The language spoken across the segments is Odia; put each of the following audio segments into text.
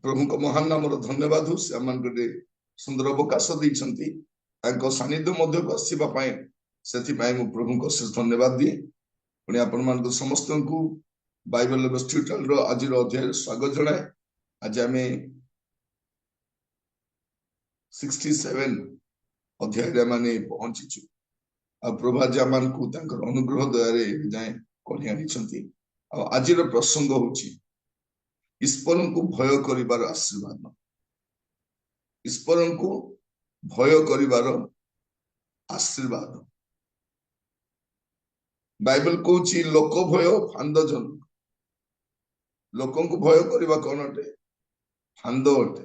ପ୍ରଭୁଙ୍କ ମହାନ ନାମର ଧନ୍ୟବାଦ ହଉ। ସେ ଆମମାନଙ୍କୁ ଗୋଟେ ସୁନ୍ଦର ଅବକାଶ ଦେଇଛନ୍ତି ତାଙ୍କ ସାନ୍ନିଧ୍ୟ ମଧ୍ୟକୁ ଆସିବା ପାଇଁ, ସେଥିପାଇଁ ମୁଁ ପ୍ରଭୁଙ୍କ ଅଶେଷ ଧନ୍ୟବାଦ ଦିଏ। ପୁଣି ଆପଣମାନଙ୍କୁ ସମସ୍ତଙ୍କୁ ବାଇବେଲ ର ଆଜିର ଅଧ୍ୟାୟରେ ସ୍ୱାଗତ ଜଣାଏ। ଆଜି ଆମେ 67 ଅଧ୍ୟାୟରେ ମାନେ ପହଞ୍ଚିଛୁ, ଆଉ ପ୍ରଭୁ ଆଜି ଆମମାନଙ୍କୁ ତାଙ୍କର ଅନୁଗ୍ରହ ଦୟାରେ ଯାଏଁ କରି ଆଣିଛନ୍ତି। ଆଉ ଆଜିର ପ୍ରସଙ୍ଗ ହଉଛି ଈଶ୍ୱରଙ୍କୁ ଭୟ କରିବାର ଆଶୀର୍ବାଦ। ଈଶ୍ୱରଙ୍କୁ ଭୟ କରିବାର ଆଶୀର୍ବାଦ। ବାଇବେଲ କହୁଛି ଲୋକ ଭୟ ଫାନ୍ଦଜନକ। ଲୋକଙ୍କୁ ଭୟ କରିବା କଣ ଅଟେ? ଫାନ୍ଦ ଅଟେ।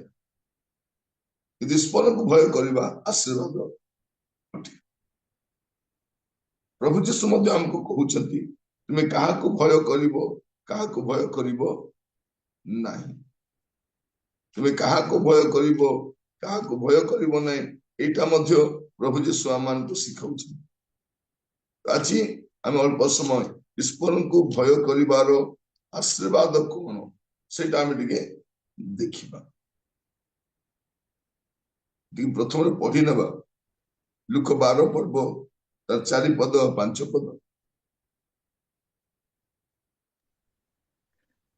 କିନ୍ତୁ ଈଶ୍ୱରଙ୍କୁ ଭୟ କରିବା ଆଶୀର୍ବାଦ ଅଟେ। ପ୍ରଭୁ ଯୀଶୁ ମଧ୍ୟ ଆମକୁ କହୁଛନ୍ତି, ତୁମେ କାହାକୁ ଭୟ କରିବ, କାହାକୁ ଭୟ କରିବ ନାହିଁ। ତୁମେ କାହାକୁ ଭୟ କରିବ, କାହାକୁ ଭୟ କରିବ ନାହିଁ, ଏଇଟା ମଧ୍ୟ ପ୍ରଭୁ ଯୀଶୁ ଆମମାନଙ୍କୁ ଶିଖାଉଛନ୍ତି। ଆଜି ଆମେ ଅଳ୍ପ ସମୟ ଈଶ୍ୱରଙ୍କୁ ଭୟ କରିବାର ଆଶୀର୍ବାଦ କଣ ସେଇଟା ଆମେ ଟିକେ ଦେଖିବା। ଟିକେ ପ୍ରଥମରେ ପଢି ନେବା ଲୂକ 12 ପର୍ବ ତାର 4 ପଦ 5 ପଦ।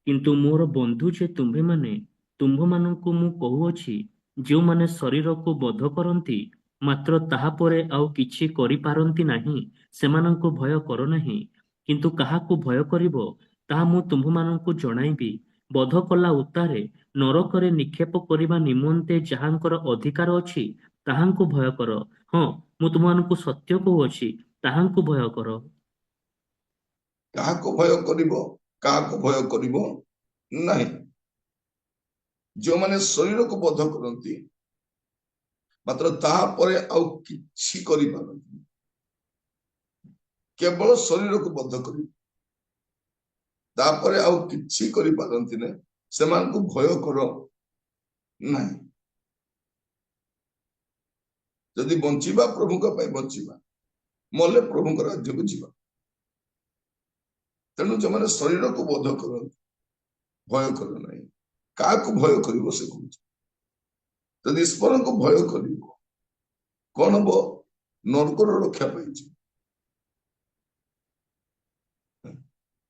କିନ୍ତୁ ମୋର ବନ୍ଧୁ ଯେ ତୁମ୍ଭେମାନେ, ତୁମ୍ଭମାନଙ୍କୁ ମୁଁ କହୁଅଛି, ଯେଉଁମାନେ ଶରୀରକୁ ବଧ କରନ୍ତି, ମାତ୍ର ତାହା ପରେ ଆଉ କିଛି କରିପାରନ୍ତି ନାହିଁ, ସେମାନଙ୍କୁ ଭୟ କର ନାହିଁ। କିନ୍ତୁ କାହାକୁ ଭୟ କରିବ, ତାହା ମୁଁ ତୁମ୍ଭମାନଙ୍କୁ ଜଣାଇବି। ବଧ କଲା ଉତ୍ତାରେ ନରକରେ ନିକ୍ଷେପ କରିବା ନିମନ୍ତେ ଯାହାଙ୍କର ଅଧିକାର ଅଛି, ତାହାଙ୍କୁ ଭୟ କର। ହଁ, ମୁଁ ତୁମ୍ଭମାନଙ୍କୁ ସତ୍ୟ କହୁଅଛି, ତାହାଙ୍କୁ ଭୟ କର। କାହାକୁ ଭୟ କରିବ, କାହାକୁ ଭୟ କରିବ ନାହିଁ? ଯେଉଁମାନେ ଶରୀରକୁ ବଧ କରନ୍ତି, ମାତ୍ର ତାପରେ ଆଉ କିଛି କରିପାରନ୍ତି, କେବଳ ଶରୀରକୁ ବଧ କରିବେ, ତାପରେ ଆଉ କିଛି କରିପାରନ୍ତି ନାହିଁ, ସେମାନଙ୍କୁ ଭୟ କର ନାହିଁ। ଯଦି ବଞ୍ଚିବା ପ୍ରଭୁଙ୍କ ପାଇଁ ବଞ୍ଚିବା, ମଲେ ପ୍ରଭୁଙ୍କ ରାଜ୍ୟକୁ ଯିବା। ତେଣୁ ଯେଉଁମାନେ ଶରୀରକୁ ବଧ କରନ୍ତି ଭୟ କର ନାହିଁ। କାହାକୁ ଭୟ କରିବ ସେ କହୁଛି, ଯଦି ଈଶ୍ୱରଙ୍କୁ ଭୟ କରିବ କଣ ହବ? ନରକରୁ ରକ୍ଷା ପାଇଯିବ।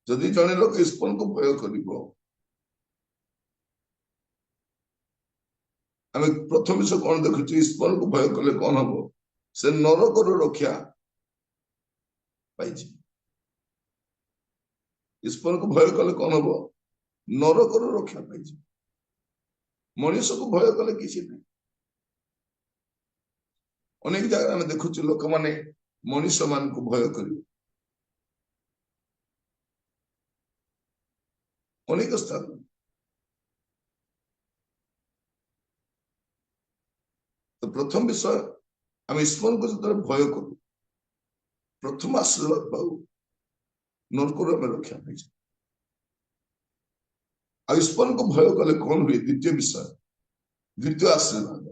ଯଦି ଜଣେ ଲୋକ ଈଶ୍ୱରଙ୍କୁ ଭୟ କରିବ, ଆମେ ପ୍ରଥମ ବିଷୟ କଣ ଦେଖୁଛୁ? ଈଶ୍ୱରଙ୍କୁ ଭୟ କଲେ କଣ ହବ? ସେ ନରକରୁ ରକ୍ଷା ପାଇଯିବ। ଈଶ୍ୱରଙ୍କୁ ଭୟ କଲେ କଣ ହବ? ନରକରୁ ରକ୍ଷା ପାଇଯିବ। ମଣିଷକୁ ଭୟ କଲେ କିଛି ନାହିଁ। ଅନେକ ଜାଗାରେ ଆମେ ଦେଖୁଛୁ ଲୋକମାନେ ମଣିଷ ମାନଙ୍କୁ ଭୟ କରିବେ। ଅନେକ ସ୍ଥାନ ତ ପ୍ରଥମ ବିଷୟ, ଆମେ ଈଶ୍ୱରଙ୍କୁ ଯେତେବେଳେ ଭୟ କରୁ, ପ୍ରଥମ ଆଶୀର୍ବାଦ ପାଉ, ନରକରୁ ଆମେ ରକ୍ଷା ପାଇଛୁ। ଆଉ ଈଶ୍ୱରଙ୍କୁ ଭୟ କଲେ କଣ ହୁଏ? ଦ୍ୱିତୀୟ ବିଷୟ, ଦ୍ୱିତୀୟ ଆଶୀର୍ବାଦ।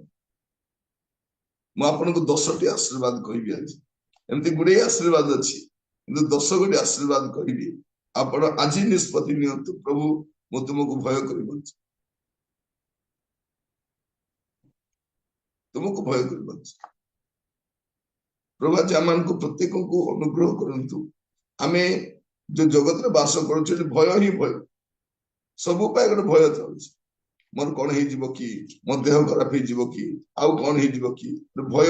ମୁଁ ଆପଣଙ୍କୁ 10ଟି ଆଶୀର୍ବାଦ କହିବି ଆଜି। ଏମିତି ଗୁଡିଏ ଆଶୀର୍ବାଦ ଅଛି, କିନ୍ତୁ 10 ଗୋଟି ଆଶୀର୍ବାଦ କହିବି। ଆପଣ ଆଜି ନିଷ୍ପତ୍ତି ନିଅନ୍ତୁ, ପ୍ରଭୁ ମୁଁ ତୁମକୁ ଭୟ କରିବଛି, ତୁମକୁ ଭୟ କରିବଛି। ପ୍ରଭୁ ଆଜି ଆମମାନଙ୍କୁ ପ୍ରତ୍ୟେକଙ୍କୁ ଅନୁଗ୍ରହ କରନ୍ତୁ। ଆମେ ଯୋଉ ଜଗତରେ ବାସ କରୁଛୁ, ଏଠି ଭୟ ହିଁ ଭୟ, ସବୁ ପାଇଁ ଗୋଟେ ଭୟ ଚାଲୁଛି। ମୋର କଣ ହେଇଯିବ କି, ମୋ ଦେହ ଖରାପ ହେଇଯିବ କି, ଆଉ କଣ ହେଇଯିବ କି, ଭୟ।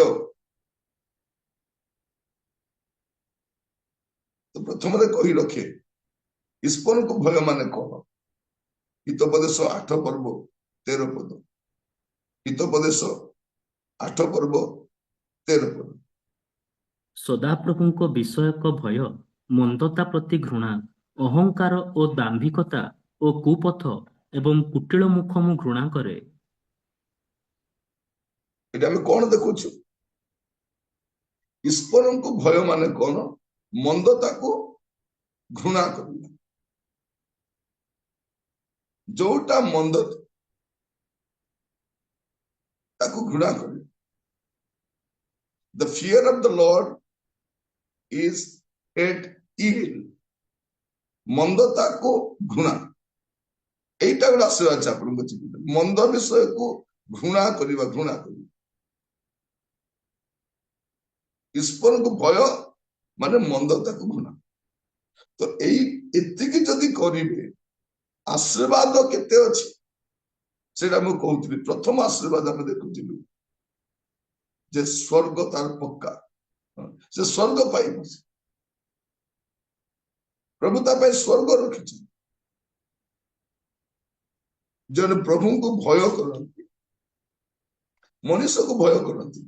ତ ପ୍ରଥମରେ କହି ରଖେ, ଈଶ୍ୱରଙ୍କୁ ଭୟ ମାନେ କଣ? ହିତୋପଦେଶ 8 ପର୍ବ 13 ପଦ। ହିତୋପଦେଶ 8 ପର୍ବ 13 ପଦ। ସଦାପ୍ରଭୁଙ୍କ ବିଷୟକ ଭୟ, ମନ୍ଦତା ପ୍ରତି ଘୃଣା, ଅହଙ୍କାର ଓ ଦାମ୍ଭିକତା ଓ କୁପଥ ଏବଂ କୁଟିଳ ମୁଖ ମୁଁ ଘୃଣା କରେ। ଏଠି ଆମେ କଣ ଦେଖୁଛୁ? ଈଶ୍ୱରଙ୍କୁ ଭୟ ମାନେ କଣ? ମନ୍ଦତାକୁ ଘୃଣା କରିବା। ଯୋଉଟା ମନ୍ଦ ତାକୁ ଘୃଣା କରିବା। The fear of the Lord is hate evil. ମନ୍ଦତାକୁ ଘୃଣା, ଏଇଟା ଗୋଟେ ଆଶୀର୍ବାଦ ଅଛି ଆପଣଙ୍କ ଜୀବନରେ। ମନ୍ଦ ବିଷୟକୁ ଘୃଣା କରିବା, ଘୃଣା କରିବା। ଈଶ୍ୱରଙ୍କୁ ଭୟ ମାନେ ମନ୍ଦତାକୁ ଘୃଣା। ତ ଏଇ ଏତିକି ଯଦି କରିବେ, ଆଶୀର୍ବାଦ କେତେ ଅଛି ସେଇଟା ମୁଁ କହୁଥିଲି। ପ୍ରଥମ ଆଶୀର୍ବାଦ ଆମେ ଦେଖୁଥିଲୁ ଯେ ସ୍ୱର୍ଗ ତାର ପକ୍କା, ସେ ସ୍ୱର୍ଗ ପାଇବ। ପ୍ରଭୁ ତା ପାଇଁ ସ୍ୱର୍ଗ ରଖିଛନ୍ତି। ଜଣେ ପ୍ରଭୁଙ୍କୁ ଭୟ କରନ୍ତି, ମଣିଷକୁ ଭୟ କରନ୍ତି।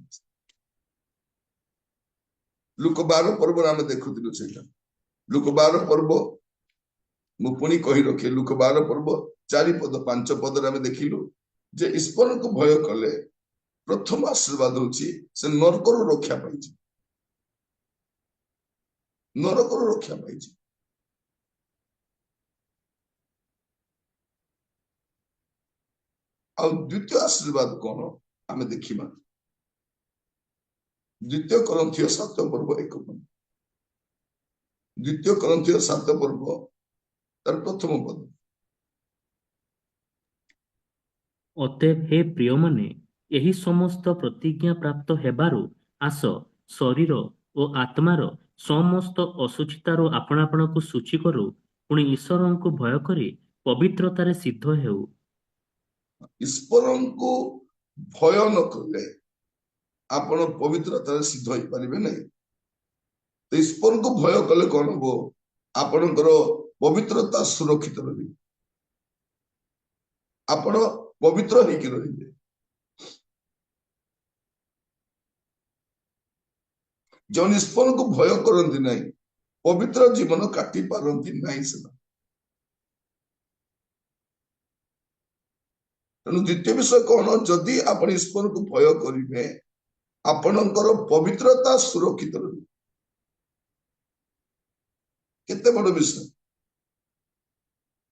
ଲୂକ 12 ପର୍ବରେ ଆମେ ଦେଖୁଥିଲୁ ସେଇଟା। ଲୂକ 12 ପର୍ବ, ମୁଁ ପୁଣି କହି ରଖେ, ଲୂକ 12 ପର୍ବ 4 ପଦ 5 ପଦରେ ଆମେ ଦେଖିଲୁ ଯେ ଈଶ୍ୱରଙ୍କୁ ଭୟ କଲେ ପ୍ରଥମ ଆଶୀର୍ବାଦ ହଉଛି ସେ ନରକରୁ ରକ୍ଷା ପାଇଛି, ନରକରୁ ରକ୍ଷା ପାଇଛି। ଆଉ ଦ୍ୱିତୀୟ ଆଶୀର୍ବାଦ କଣ ଆମେ ଦେଖିବା। ଦ୍ୱିତୀୟ କରିନ୍ଥୀୟ 7 ପର୍ବ 1 ପଦ, ଦ୍ୱିତୀୟ କରିନ୍ଥୀୟ 7 ପର୍ବ ତାର ପ୍ରଥମ ପଦ। ଅତଏବ ହେ ପ୍ରିୟମାନେ, ଏହି ସମସ୍ତ ପ୍ରତିଜ୍ଞା ପ୍ରାପ୍ତ ହେବାରୁ ଆସ ଶରୀର ଓ ଆତ୍ମାର ସମସ୍ତ ଅଶୁଚିତାରୁ ଆପଣା ଆପଣାକୁ ଶୁଚି କରୁ, ପୁଣି ଈଶ୍ୱରଙ୍କୁ ଭୟ କରି ପବିତ୍ରତାରେ ସିଦ୍ଧ ହେଉ। ଈଶ୍ୱରଙ୍କୁ ଭୟ ନ କଲେ ଆପଣ ପବିତ୍ରତାରେ ସିଦ୍ଧ ହେଇପାରିବେ ନାହିଁ। ତ ଈଶ୍ୱରଙ୍କୁ ଭୟ କଲେ କଣ ହବ? ଆପଣଙ୍କର ପବିତ୍ରତା ସୁରକ୍ଷିତ ରହିବ, ଆପଣ ପବିତ୍ର ହେଇକି ରହିବେ। ଯେଉଁ ଈଶ୍ୱରଙ୍କୁ ଭୟ କରନ୍ତି ନାହିଁ, ପବିତ୍ର ଜୀବନ କାଟି ପାରନ୍ତି ନାହିଁ ସେମାନେ। ତେଣୁ ଦ୍ୱିତୀୟ ବିଷୟ କଣ? ଯଦି ଆପଣ ଈଶ୍ୱରଙ୍କୁ ଭୟ କରିବେ, ଆପଣଙ୍କର ପବିତ୍ରତା ସୁରକ୍ଷିତ ରହିବ। କେତେ ବଡ ବିଷୟ।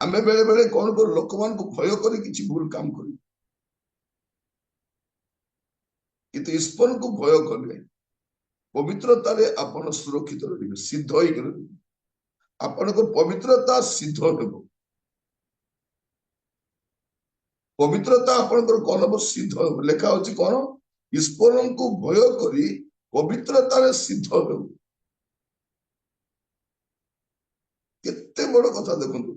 ଆମେ ବେଳେ ବେଳେ କଣ କରୁ, ଲୋକମାନଙ୍କୁ ଭୟ କରି କିଛି ଭୁଲ କାମ କରୁ, କିନ୍ତୁ ଈଶ୍ୱରଙ୍କୁ ଭୟ କଲେ ପବିତ୍ରତାରେ ଆପଣ ସୁରକ୍ଷିତ ରହିବେ, ସିଦ୍ଧ ହେଇକି ରହିବେ। ଆପଣଙ୍କ ପବିତ୍ରତା ସିଦ୍ଧ ହେବ। ପବିତ୍ରତା ଆପଣଙ୍କର କଣ ହବ? ସିଦ୍ଧ ହେବ। ଲେଖା ହଉଛି କଣ? ଈଶ୍ୱରଙ୍କୁ ଭୟ କରି ପବିତ୍ରତାରେ ସିଦ୍ଧ ହେବ। କେତେ ବଡ କଥା ଦେଖନ୍ତୁ।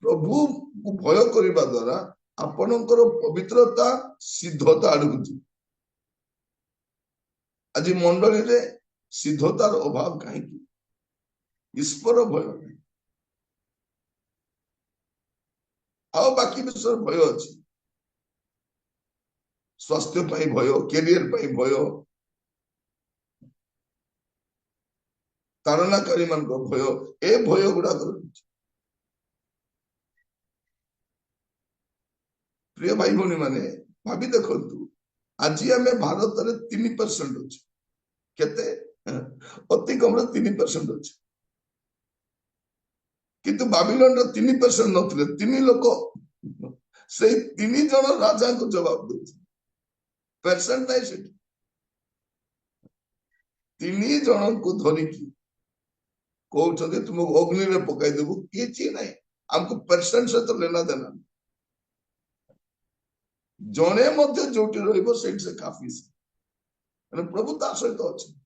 ପ୍ରଭୁଙ୍କୁ ଭୟ କରିବା ଦ୍ଵାରା ଆପଣଙ୍କର ପବିତ୍ରତା ସିଦ୍ଧତା ଆଡକୁ ଯିବ। ଆଜି ମଣ୍ଡଳୀରେ ସିଦ୍ଧତାର ଅଭାବ କାହିଁକି? ଈଶ୍ୱର ଭୟ ନାହିଁ, ଆଉ ବାକି ବିଷୟରେ ଭୟ ଅଛି। ସ୍ୱାସ୍ଥ୍ୟ ପାଇଁ ଭୟ, କ୍ୟାରିୟର ପାଇଁ ଭୟ, ତାଡ଼ନାକାରୀ ମାନଙ୍କ ଭୟ, ଏ ଭୟ ଗୁଡାକ ରହିଛି। ପ୍ରିୟ ଭାଇ ଭଉଣୀ ମାନେ, ଭାବି ଦେଖନ୍ତୁ, ଆଜି ଆମେ ଭାରତରେ 3% ଅଛୁ। କେତେ? ଅତି କମରେ 3% ଅଛୁ। କିନ୍ତୁ ବାବିଲନର 3% ନଥିଲେ, 3 ଲୋକ, ସେଇ 3 ଜଣ ରାଜାଙ୍କୁ ଜବାବ ଦଉଥିଲେ। ପରସେଣ୍ଟ ନାହିଁ ସେଠି। 3 ଜଣଙ୍କୁ ଧରିକି କହୁଛନ୍ତି ତୁମକୁ ଅଗ୍ନିରେ ପକାଇଦେବୁ, କିଛି ନାହିଁ, ଆମକୁ ପରସେଣ୍ଟ ସହିତ ଲେନା ଦେନା ନାହିଁ। ଜଣେ ମଧ୍ୟ ଯୋଉଠି ରହିବ ସେଇଠି ସେ କାଫି। ମାନେ ପ୍ରଭୁ ତା ସହିତ ଅଛନ୍ତି।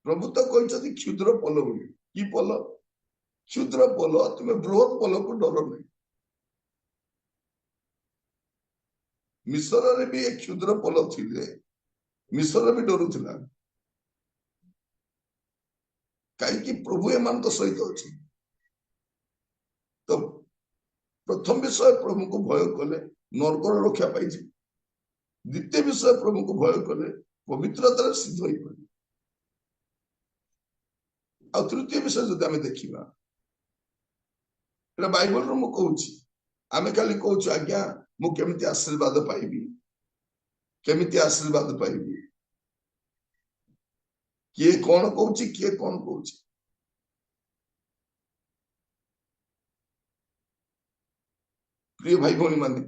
ପ୍ରଭୁ ତ କହିଛନ୍ତି କ୍ଷୁଦ୍ର ପଲ ବୋଲି। କି ପଲ? କ୍ଷୁଦ୍ର ପଲ। ତୁମେ ବୃହତ ପଲକୁ ଡର ନାହିଁ। ମିଶରରେ ବି ଏ କ୍ଷୁଦ୍ର ପଲ ଥିଲେ, ମିଶର ବି ଡରୁଥିଲା। କାହିଁକି? ପ୍ରଭୁ ଏମାନଙ୍କ ସହିତ ଅଛନ୍ତି। ତ ପ୍ରଥମ ବିଷୟ, ପ୍ରଭୁଙ୍କୁ ଭୟ କଲେ ନରକରୁ ରକ୍ଷା ପାଇଯିବେ। ଦ୍ୱିତୀୟ ବିଷୟ, ପ୍ରଭୁଙ୍କୁ ଭୟ କଲେ ପବିତ୍ରତାରେ ସିଦ୍ଧ ହେଇପାରିବେ। ଆଉ ତୃତୀୟ ବିଷୟ ଯଦି ଆମେ ଦେଖିବା, ଏଇଟା ବାଇବଲରୁ ମୁଁ କହୁଛି। ଆମେ ଖାଲି କହୁଛୁ ଆଜ୍ଞା ମୁଁ କେମିତି ଆଶୀର୍ବାଦ ପାଇବି, କେମିତି ଆଶୀର୍ବାଦ ପାଇବି, କିଏ କଣ କହୁଛି, କିଏ କଣ କହୁଛି। ପ୍ରିୟ ଭାଇ ଭଉଣୀ ମାନେ,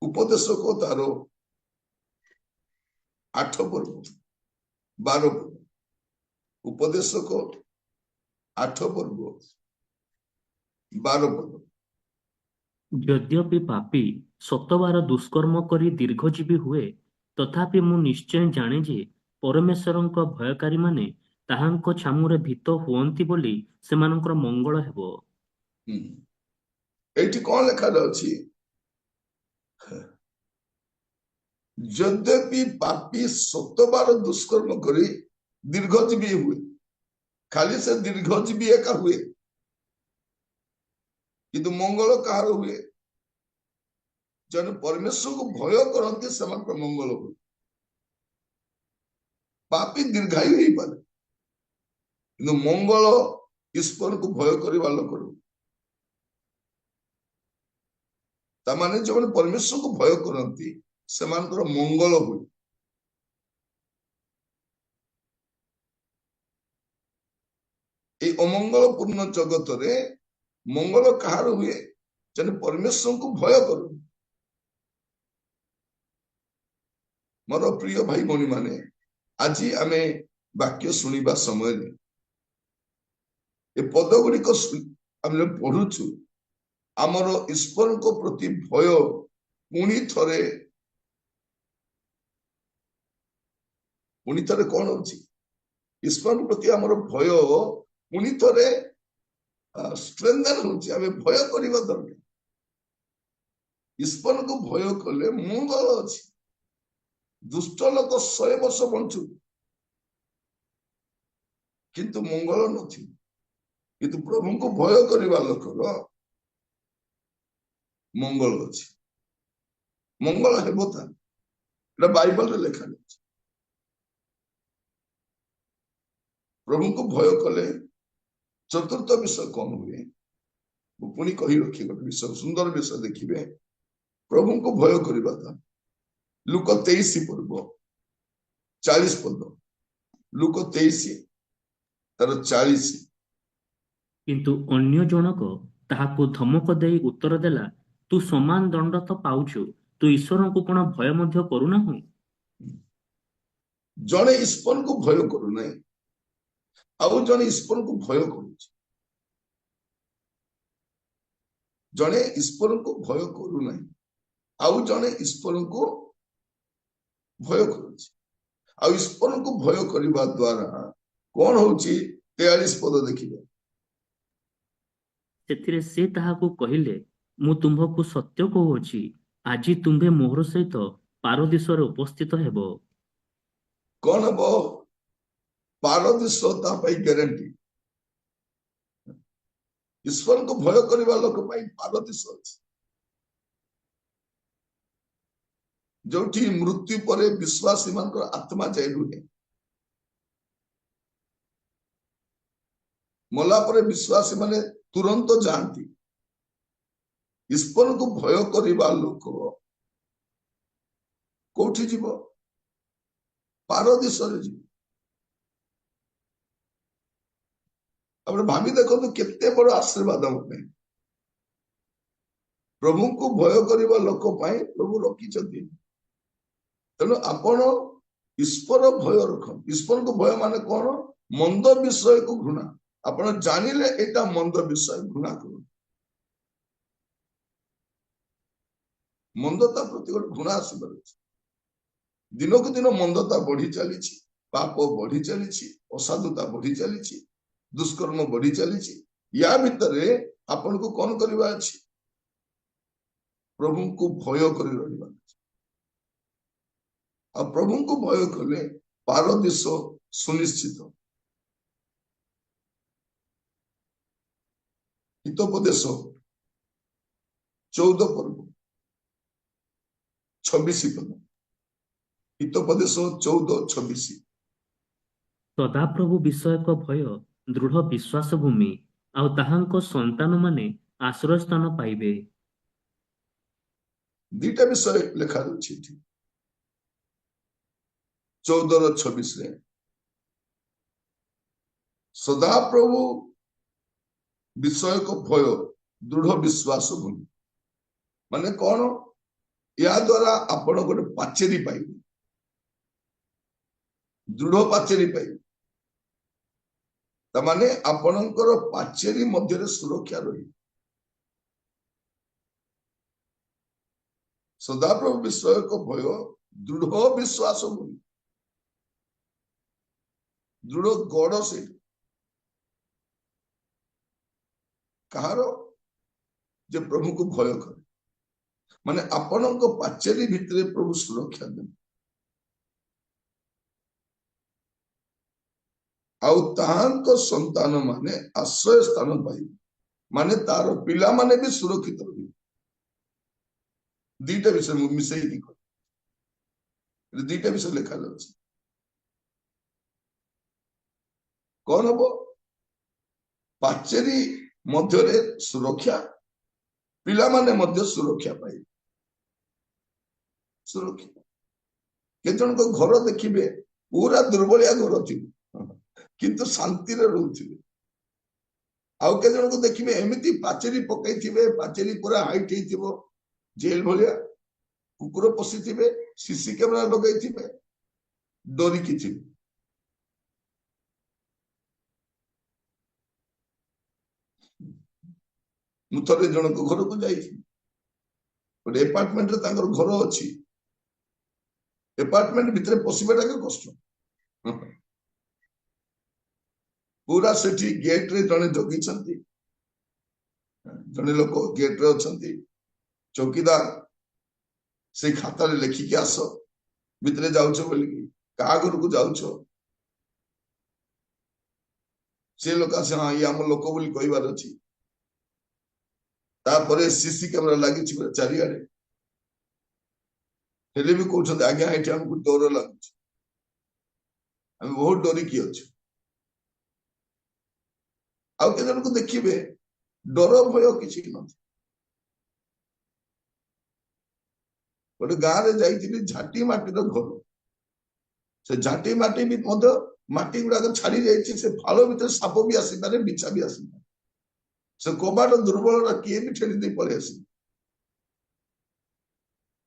ଉପଦେଶକ ତାର 8 ପର୍ବ 12 ପର୍ବ, ଉପଦେଶକ 8 ପର୍ବ 12 ପର୍ବ। ଯଦ୍ୟପି ପାପୀ ଶତବାର ଦୁଷ୍କର୍ମ କରି ଦୀର୍ଘଜୀବୀ ହୁଏ, ତଥାପି ମୁଁ ନିଶ୍ଚୟ ଜାଣେ ଯେ ପରମେଶ୍ୱରଙ୍କ ଭୟକାରୀମାନେ ତାହାଙ୍କ ଛାମୁରେ ଭୀତ ହୁଅନ୍ତି ବୋଲି ସେମାନଙ୍କର ମଙ୍ଗଳ ହେବ। ଏଇଠି କଣ ଲେଖାଯାଉଛି? ଯଦ୍ୟପି ପାପୀ ଶତବାର ଦୁଷ୍କର୍ମ କରି ଦୀର୍ଘଜୀବୀ ହୁଏ, ଖାଲି ସେ ଦୀର୍ଘଜୀବୀ ଏକା ହୁଏ, କିନ୍ତୁ ମଙ୍ଗଳ କାହାର ହୁଏ? ଜଣେ ପରମେଶ୍ୱରକୁ ଭୟ କରନ୍ତି ସେମାନଙ୍କର ମଙ୍ଗଳ ହୁଏ। ପାପୀ ଦୀର୍ଘାୟୁ ହେଇପାରେ, କିନ୍ତୁ ମଙ୍ଗଳ ଈଶ୍ୱରକୁ ଭୟ କରିବା ଲୋକର। ତାମାନେ ଯେଉଁମାନେ ପରମେଶ୍ୱରକୁ ଭୟ କରନ୍ତି ସେମାନଙ୍କର ମଙ୍ଗଳ ହୁଏ। ଏଇ ଅମଙ୍ଗଳପୂର୍ଣ୍ଣ ଜଗତରେ ମଙ୍ଗଳ କାହାର ହୁଏ? ଜଣେ ପରମେଶ୍ୱରଙ୍କୁ ଭୟ କରନ୍ତି। ମୋର ପ୍ରିୟ ଭାଇ ଭଉଣୀ ମାନେ, ଆଜି ଆମେ ବାକ୍ୟ ଶୁଣିବା ସମୟରେ ଏ ପଦ ଗୁଡ଼ିକ ଆମେ ପଢୁଛୁ, ଆମର ଈଶ୍ୱରଙ୍କ ପ୍ରତି ଭୟ ପୁଣି ଥରେ କଣ ହଉଛି? ଈଶ୍ୱରଙ୍କ ପ୍ରତି ଆମର ଭୟ ପୁଣି ଥରେ ଷ୍ଟ୍ରେନ୍ଥେନ୍ ହଉଛି। ଆମେ ଭୟ କରିବା ଦରକାର। ଈଶ୍ୱରଙ୍କୁ ଭୟ କଲେ ମଙ୍ଗଳ ଅଛି। ଦୁଷ୍ଟ ଲୋକ 100 ବର୍ଷ ବଞ୍ଚୁ, କିନ୍ତୁ ମଙ୍ଗଳ ନଥିବ। କିନ୍ତୁ ପ୍ରଭୁଙ୍କୁ ଭୟ କରିବା ଲୋକର ମଙ୍ଗଳ ଅଛି, ମଙ୍ଗଳ ହେବ ତା। ଏଟା ବାଇବଲରେ ଲେଖା ଅଛି। ପ୍ରଭୁଙ୍କୁ ଭୟ କଲେ ଚତୁର୍ଥ ବିଷୟ କଣ ହୁଏ? ମୁଁ ପୁଣି କହି ରଖି ଗୋଟେ ବିଷୟ, ସୁନ୍ଦର ବିଷୟ ଦେଖିବେ। ପ୍ରଭୁଙ୍କୁ ଭୟ କରିବା ତା ଲୂକ 23 ପର୍ବ 40 ପଦ, ଲୂକ 23 ତାର 40। କିନ୍ତୁ ଅନ୍ୟ ଜଣକ ତାହାକୁ ଧମକ ଦେଇ ଉତ୍ତର ଦେଲା, ତୁ ସମାନ ଦଣ୍ଡ ତ ପାଉଛୁ, ତୁ ଈଶ୍ୱରଙ୍କୁ କଣ ଭୟ ମଧ୍ୟ କରୁନାହୁଁ? ଜଣେ ଈଶ୍ୱରଙ୍କୁ ଭୟ କରୁନାହିଁ, ଆଉ ଜଣେ ଈଶ୍ୱରଙ୍କୁ ଭୟ କରୁଛି। ଜଣେ ଈଶ୍ୱରଙ୍କୁ ଭୟ କରୁନାହିଁ, ଆଉ ଜଣେ ଈଶ୍ୱରଙ୍କୁ ଭୟ କରୁଛି। ଆଉ ଈଶ୍ୱରଙ୍କୁ ଭୟ କରିବା ଦ୍ଵାରା କଣ ହଉଛି? 43 ପଦ ଦେଖିବେ। ସେଥିରେ ସେ ତାହାକୁ କହିଲେ, ମୁଁ ତୁମ୍ଭକୁ ସତ୍ୟ କହୁଅଛି, ଆଜି ତୁମ୍ଭେ ମୋହର ସହିତ ପାରଦୀଶରେ ଉପସ୍ଥିତ ହେବ। କଣ ହବ? ପାରଦୀଶ ତା ପାଇଁ ଗ୍ୟାରେଣ୍ଟି। ଈଶ୍ୱରଙ୍କୁ ଭୟ କରିବା ଲୋକ ପାଇଁ ପାରଦୀଶ ଅଛି, ଯୋଉଠି ମୃତ୍ୟୁ ପରେ ବିଶ୍ୱାସୀ ମାନଙ୍କର ଆତ୍ମା ଯାଇ ରୁହେ। ମଲା ପରେ ବିଶ୍ୱାସୀ ମାନେ ତୁରନ୍ତ ଯାଆନ୍ତି। ଈଶ୍ୱରଙ୍କୁ ଭୟ କରିବା ଲୋକ କୋଉଠି ଯିବ? ପାରଦୀଶରେ ଯିବ। ଆପଣ ଭାବି ଦେଖନ୍ତୁ କେତେ ବଡ ଆଶୀର୍ବାଦ ଆମ ପାଇଁ। ପ୍ରଭୁଙ୍କୁ ଭୟ କରିବା ଲୋକ ପାଇଁ ପ୍ରଭୁ ରଖିଛନ୍ତି। ତେଣୁ ଆପଣ ଈଶ୍ୱର ଭୟ ରଖନ୍ତୁ। ଈଶ୍ୱରଙ୍କୁ ଭୟ ମାନେ କଣ? ମନ୍ଦ ବିଷୟକୁ ଘୃଣା। ଆପଣ ଜାଣିଲେ ଏଇଟା ମନ୍ଦ ବିଷୟ, ଘୃଣା କରନ୍ତୁ। ମନ୍ଦତା ପ୍ରତି ଗୋଟେ ଘୃଣା ଆସିବାର ଅଛି। ଦିନକୁ ଦିନ ମନ୍ଦତା ବଢି ଚାଲିଛି, ପାପ ବଢି ଚାଲିଛି, ଅସାଧୁତା ବଢି ଚାଲିଛି, ଦୁଷ୍କର୍ମ ବଢି ଚାଲିଛି। ୟା ଭିତରେ ଆପଣଙ୍କୁ କଣ କରିବା ଅଛି? ପ୍ରଭୁଙ୍କୁ ଭୟ କରି ରହିବା ଅଛି। ଆଉ ପ୍ରଭୁଙ୍କୁ ଭୟ କଲେ ପାରଦୀଶ ସୁନିଶ୍ଚିତ। ହିତୋପଦେଶ 14 ପର୍ବ 26 ପଦ। ହିତୋପଦେଶ 14:26। ସଦାପ୍ରଭୁ ବିଷୟକ ଭୟ ଦୃଢ ବିଶ୍ୱାସ ଭୂମି, ଆଉ ତାହାଙ୍କ ସନ୍ତାନମାନେ ଆଶ୍ରୟସ୍ଥାନ ପାଇବେ। ଦିଟା ବିଷୟ ଲେଖା ଯାଉଛି ଏଠି 14:26ରେ। ସଦାପ୍ରଭୁ ବିଷୟକ ଭୟ ଦୃଢ ବିଶ୍ୱାସ ଭୂମି ମାନେ କଣ? ଏହା ଦ୍ୱାରା ଆପଣ ଗୋଟେ ପାଚେରୀ ପାଇବେ, ଦୃଢ ପାଚେରୀ ପାଇବେ। ତାମାନେ ଆପଣଙ୍କର ପାଚେରୀ ମଧ୍ୟରେ ସୁରକ୍ଷା ରହିବ। ସଦାପ୍ରଭୁ ବିଷୟକ ଭୟ ଦୃଢ ବିଶ୍ୱାସ ବୋଲି, ଦୃଢ ଗଡ। ସେଇଟା କାହାର? ଯେ ପ୍ରଭୁକୁ ଭୟ କରେ। ମାନେ ଆପଣଙ୍କ ପାଚେରୀ ଭିତରେ ପ୍ରଭୁ ସୁରକ୍ଷା ଦେବେ, ଆଉ ତାହାଙ୍କ ସନ୍ତାନ ମାନେ ଆଶ୍ରୟ ସ୍ଥାନ ପାଇବେ, ମାନେ ତାର ପିଲାମାନେ ବି ସୁରକ୍ଷିତ ରହିବେ। ଦିଟା ବିଷୟ ମୁଁ ମିଶେଇକି କହିବି, ଦିଟା ବିଷୟ ଲେଖାଯାଉଛି। କଣ ହବ? ପାଚେରୀ ମଧ୍ୟରେ ସୁରକ୍ଷା, ପିଲାମାନେ ମଧ୍ୟ ସୁରକ୍ଷା ପାଇବେ। ସୁରକ୍ଷା। କେତେ ଜଣଙ୍କ ଘର ଦେଖିବେ ପୁରା ଦୁର୍ବଳିଆ ଘର ଥିବ, କିନ୍ତୁ ଶାନ୍ତିରେ ରହୁଥିବେ। ଆଉ କେତେ ଜଣଙ୍କୁ ଦେଖିବେ ଏମିତି ପାଚେରୀ ପକେଇଥିବେ, ପାଚେରୀ ପୁରା ହାଇଟ୍ ହେଇଥିବ, ଜେଲ ଭଳିଆ, କୁକୁର ପଶିଥିବେ, ସିସି କ୍ୟାମେରା ଲଗେଇଥିବେ, ଡରିକି ଥିବେ। ମୁଁ ଥରେ ଜଣଙ୍କ ଘରକୁ ଯାଇଥିଲି, ଗୋଟେ ଆପାର୍ଟମେଣ୍ଟରେ ତାଙ୍କର ଘର ଅଛି। ଆପାର୍ଟମେଣ୍ଟ ଭିତରେ ପଶିବାଟା କଷ୍ଟ। ପୁରା ସେଠି ଗେଟରେ ଜଣେ ଜଗିଛନ୍ତି, ଜଣେ ଲୋକ ଗେଟରେ ଅଛନ୍ତି, ଚୌକିଦାର। ସେଇ ଖାତାରେ ଲେଖିକି ଆସ ଭିତରେ ଯାଉଛ ବୋଲିକି, କାହା ଘରକୁ ଯାଉଛ। ସେ ଲୋକ ଆସେ, ହଁ ଇଏ ଆମ ଲୋକ ବୋଲି କହିବାର ଅଛି। ତାପରେ ସିସି କ୍ୟାମେରା ଲାଗିଛି ପୁରା ଚାରିଆଡେ। ହେଲେ ବି କହୁଛନ୍ତି ଆଜ୍ଞା ଏଠି ଆମକୁ ଡର ଲାଗୁଛି, ଆମେ ବହୁତ ଡରିକି ଅଛୁ। ଆଉ କେତେ ଜଣଙ୍କୁ ଦେଖିବେ ଡର ଭୟ କିଛି ନଥିବ। ଗୋଟେ ଗାଁରେ ଯାଇଥିଲି, ଝାଟି ମାଟିର ଘର, ସେ ଝାଟି ମାଟି ବି ମଧ୍ୟ ମାଟି ଗୁଡାକ ଛାଡି ଯାଇଛି, ସେ ଫାଳ ଭିତରେ ସାପ ବି ଆସିପାରେ, ବିଛା ବି ଆସିପାରେ। ସେ କବାଟ ଦୁର୍ବଳଟା କିଏ ବି ଠେଲି ଦେଇ ପଳେଇ ଆସିବ।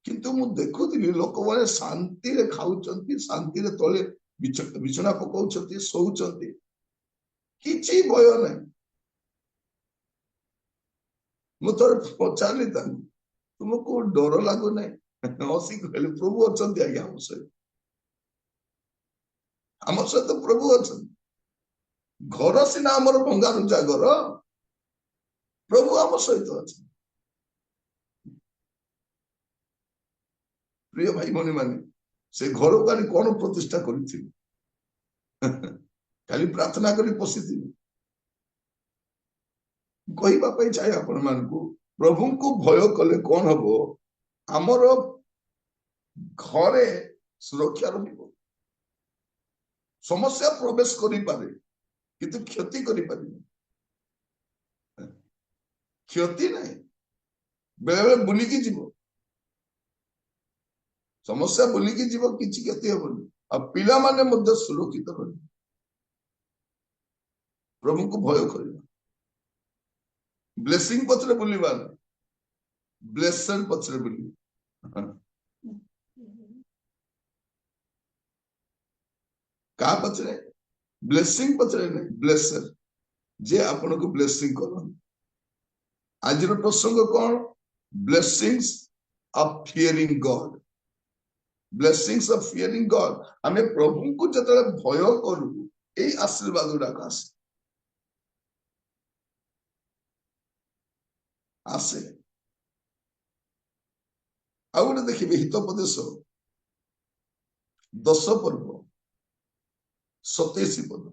କିନ୍ତୁ ମୁଁ ଦେଖୁଥିଲି ଲୋକମାନେ ଶାନ୍ତିରେ ଖାଉଛନ୍ତି, ଶାନ୍ତିରେ ତଳେ ବିଛଣା ପକଉଛନ୍ତି, ଶୋଉଛନ୍ତି, କିଛି ଭୟ ନାହିଁ। ମୁଁ ଥରେ ପଚାରିଲି ତାଙ୍କୁ, ତୁମକୁ ଡର ଲାଗୁନାହିଁ? ହସି କହିଲେ ପ୍ରଭୁ ଅଛନ୍ତି ଆଜ୍ଞା ଆମ ସହିତ, ଆମ ସହିତ ପ୍ରଭୁ ଅଛନ୍ତି। ଘର ସିନା ଆମର ଭଙ୍ଗାରୁଜା ଘର, ପ୍ରଭୁ ଆମ ସହିତ ଅଛନ୍ତି। ପ୍ରିୟ ଭାଇ ଭଉଣୀ ମାନେ, ସେ ଘରକୁ ଆଣି କଣ ପ୍ରତିଷ୍ଠା କରିଥିଲେ? ଖାଲି ପ୍ରାର୍ଥନା କରି ପଶିଥିଲେ। କହିବା ପାଇଁ ଚାହେଁ ଆପଣ ମାନଙ୍କୁ, ପ୍ରଭୁଙ୍କୁ ଭୟ କଲେ କଣ ହବ? ଆମର ଘରେ ସୁରକ୍ଷା ରହିବ। ସମସ୍ୟା ପ୍ରବେଶ କରିପାରେ କିନ୍ତୁ କ୍ଷତି କରିପାରିବ, କ୍ଷତି ନାହିଁ। ବେଳେ ବେଳେ ବୁଲିକି ଯିବ, ସମସ୍ୟା ବୁଲିକି ଯିବ, କିଛି କ୍ଷତି ହବନି। ଆଉ ପିଲାମାନେ ମଧ୍ୟ ସୁରକ୍ଷିତ ରହିବେ। ପ୍ରଭୁଙ୍କୁ ଭୟ କରିବା, ବ୍ଲେସିଂ ପଛରେ ବୁଲିବା, ବ୍ଲେସର ପଛରେ ବୁଲିବା। କାହା ପଛରେ? ବ୍ଲେସିଂ ପଛରେ ନାହିଁ, ବ୍ଲେସର, ଯେ ଆପଣଙ୍କୁ ବ୍ଲେସିଂ କରନ୍ତି। ଆଜିର ପ୍ରସଙ୍ଗ କଣ? Blessings of fearing God. Blessings of fearing God. ଆମେ ପ୍ରଭୁଙ୍କୁ ଯେତେବେଳେ ଭୟ କରୁ, ଏଇ ଆଶୀର୍ବାଦ ଗୁଡାକ ଆସେ ଆସେ। ଆଉ ଗୋଟେ ଦେଖିବେ, ହିତୋପଦେଶ 10 ପର୍ବ 27 ପଦ।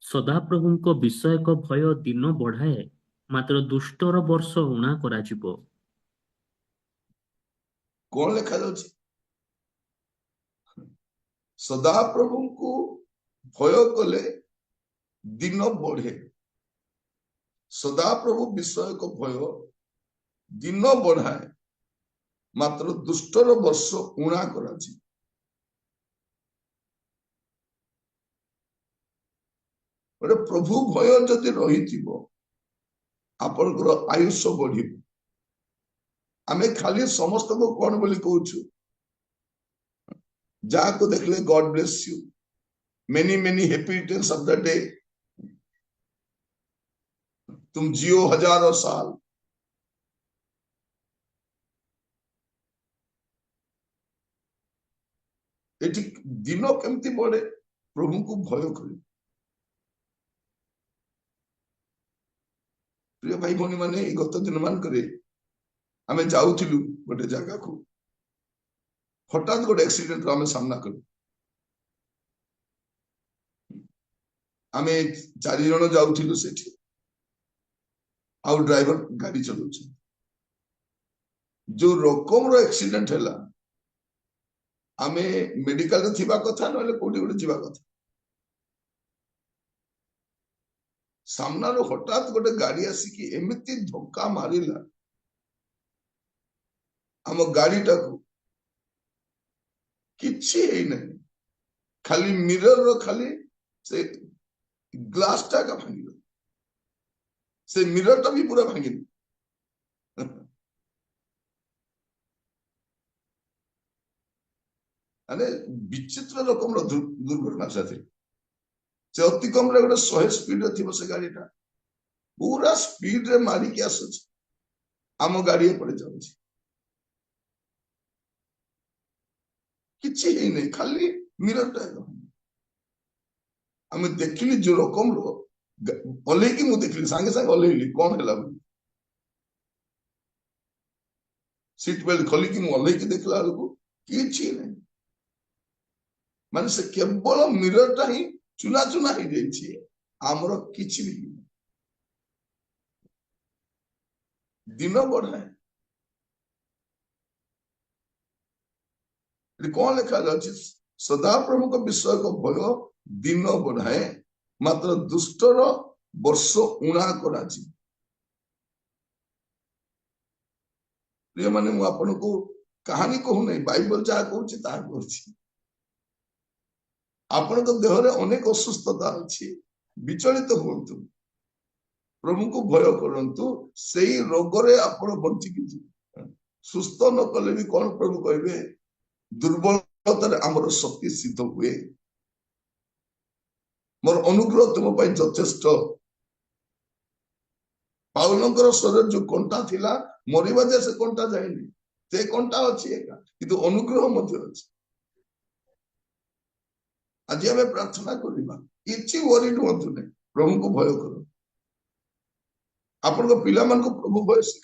ସଦାପ୍ରଭୁଙ୍କ ବିଷୟକ ଭୟ ଦିନ ବଢାଏ, ମାତ୍ର ଦୁଷ୍ଟର ବର୍ଷ ଊଣା କରାଯିବ। କଣ ଲେଖାଯାଉଛି? ସଦାପ୍ରଭୁଙ୍କୁ ଭୟ କଲେ ଦିନ ବଢେ। ସଦାପ୍ରଭୁ ବିଷୟକ ଭୟ ଦିନ ବଢାଏ, ମାତ୍ର ଦୁଷ୍ଟର ବର୍ଷ ଊଣା କରାଯିବ। ଗୋଟେ ପ୍ରଭୁ ଭୟ ଯଦି ରହିଥିବ, ଆପଣଙ୍କର ଆୟୁଷ ବଢିବ। ଆମେ ଖାଲି ସମସ୍ତଙ୍କୁ କଣ ବୋଲି କହୁଛୁ? ଯାହାକୁ ଦେଖିଲେ God bless you, many many happy returns of the day, ତୁମ ଜିଓ ହଜାରୋ ସାଲ। ଏଠି ଦିନ କେମିତି ବଢେ? ପ୍ରଭୁଙ୍କୁ ଭୟ କରିବ। ପ୍ରିୟ ଭାଇ ଭଉଣୀ ମାନେ, ଏଇ ଗତ ଦିନ ମାନଙ୍କରେ ଆମେ ଯାଉଥିଲୁ ଗୋଟେ ଜାଗାକୁ, ହଠାତ୍ ଗୋଟେ ଆକ୍ସିଡେଣ୍ଟ ଆମେ ସାମ୍ନା କଲୁ। ଆମେ 4 ଜଣ ଯାଉଥିଲୁ ସେଠି, ଆଉ ଡ୍ରାଇଭର ଗାଡି ଚଲାଉଛି। ଯୋଉ ରକମର ଆକ୍ସିଡେଣ୍ଟ ହେଲା, ଆମେ ମେଡିକାଲରେ ଥିବା କଥା, ନହେଲେ କୋଉଠି ଗୋଟେ ଯିବା କଥା। ସାମ୍ନାରୁ ହଠାତ୍ ଗୋଟେ ଗାଡି ଆସିକି ଏମିତି ଧକ୍କା ମାରିଲା ଆମ ଗାଡିଟାକୁ, କିଛି ହେଇନାହିଁ, ଖାଲି ମିରର, ଖାଲି ସେ ଗ୍ଲାସ ଟା ଏକା ଭାଙ୍ଗିଗଲା। ସେ ମିରରଟା ବି ପୁରା ଭାଙ୍ଗିନି। ମାନେ ବିଚିତ୍ର ରକମର ଦୁର୍ଘଟଣା ଥିଲା। ସେ ଅତି କମରେ ଗୋଟେ 100 ସ୍ପିଡରେ ଥିବ ସେ ଗାଡିଟା, ପୁରା ସ୍ପିଡରେ ମାରିକି ଆସୁଛି, ଆମ ଗାଡି ଏପଟେ ଯାଉଛି। କିଛି ହେଇନାହିଁ, ଖାଲି ମିରରଟା। ଆମେ ଦେଖିଲି ଯୋଉ ରକମର, ଓହ୍ଲେଇକି ମୁଁ ଦେଖିଲି, ସାଙ୍ଗେ ସାଙ୍ଗେ ଓହ୍ଲେଇଲି କଣ ହେଲା ବୋଲି। ସିଟ ବେଲ୍ଟ ଖୋଲିକି ମୁଁ ଓହ୍ଲେଇକି ଦେଖିଲା ବେଳକୁ କିଛି ନାହିଁ, ମାନେ ସେ କେବଳ ମିରରଟା ହିଁ ଚୁନା ଚୁନା ହେଇଯାଇଛି, ଆମର କିଛି ବି ହେଇନି। ଦିନ ବଢାଏ। ଏଠି କଣ ଲେଖାଯାଉଛି? ସଦାପ୍ରଭୁଙ୍କ ବିଷୟକ ଭୟ ଦିନ ବଢାଏ, ମାତ୍ର ଦୁଷ୍ଟର ବର୍ଷ ଉଣା କରାଯିବ। ପ୍ରିୟମାନେ, ମୁଁ ଆପଣଙ୍କୁ କାହାଣୀ କହୁନାହିଁ, ବାଇବଲ ଯାହା କହୁଛି ତାହା କହୁଛି। ଆପଣଙ୍କ ଦେହରେ ଅନେକ ଅସୁସ୍ଥତା ଅଛି, ବିଚଳିତ ହୁଅନ୍ତୁ, ପ୍ରଭୁଙ୍କୁ ଭୟ କରନ୍ତୁ, ସେଇ ରୋଗରେ ଆପଣ ବଞ୍ଚିକି ଯିବେ। ସୁସ୍ଥ ନ କଲେ ବି କଣ ପ୍ରଭୁ କହିବେ? ଦୁର୍ବଳତାରେ ଆମର ଶକ୍ତି ସିଦ୍ଧ ହୁଏ। ମୋର ଅନୁଗ୍ରହ ତୁମ ପାଇଁ ଯଥେଷ୍ଟ। ପାଉଲଙ୍କର ଶରୀର ଯୋଉ କଣ୍ଟା ଥିଲା, ମରିବା ଯାଏ ସେ କଣ୍ଟା ଯାଇନି, ସେ କଣ୍ଟା ଅଛି ଏକା, କିନ୍ତୁ ଅନୁଗ୍ରହ ମଧ୍ୟ ଅଛି। ଆଜି ଆମେ ପ୍ରାର୍ଥନା କରିବା, କିଛି ୱରିଡ ହୁଅନ୍ତୁ ନାହିଁ, ପ୍ରଭୁଙ୍କୁ ଭୟ କର। ଆପଣଙ୍କ ପିଲାମାନଙ୍କୁ ପ୍ରଭୁ ଭୟ ଶିଖ।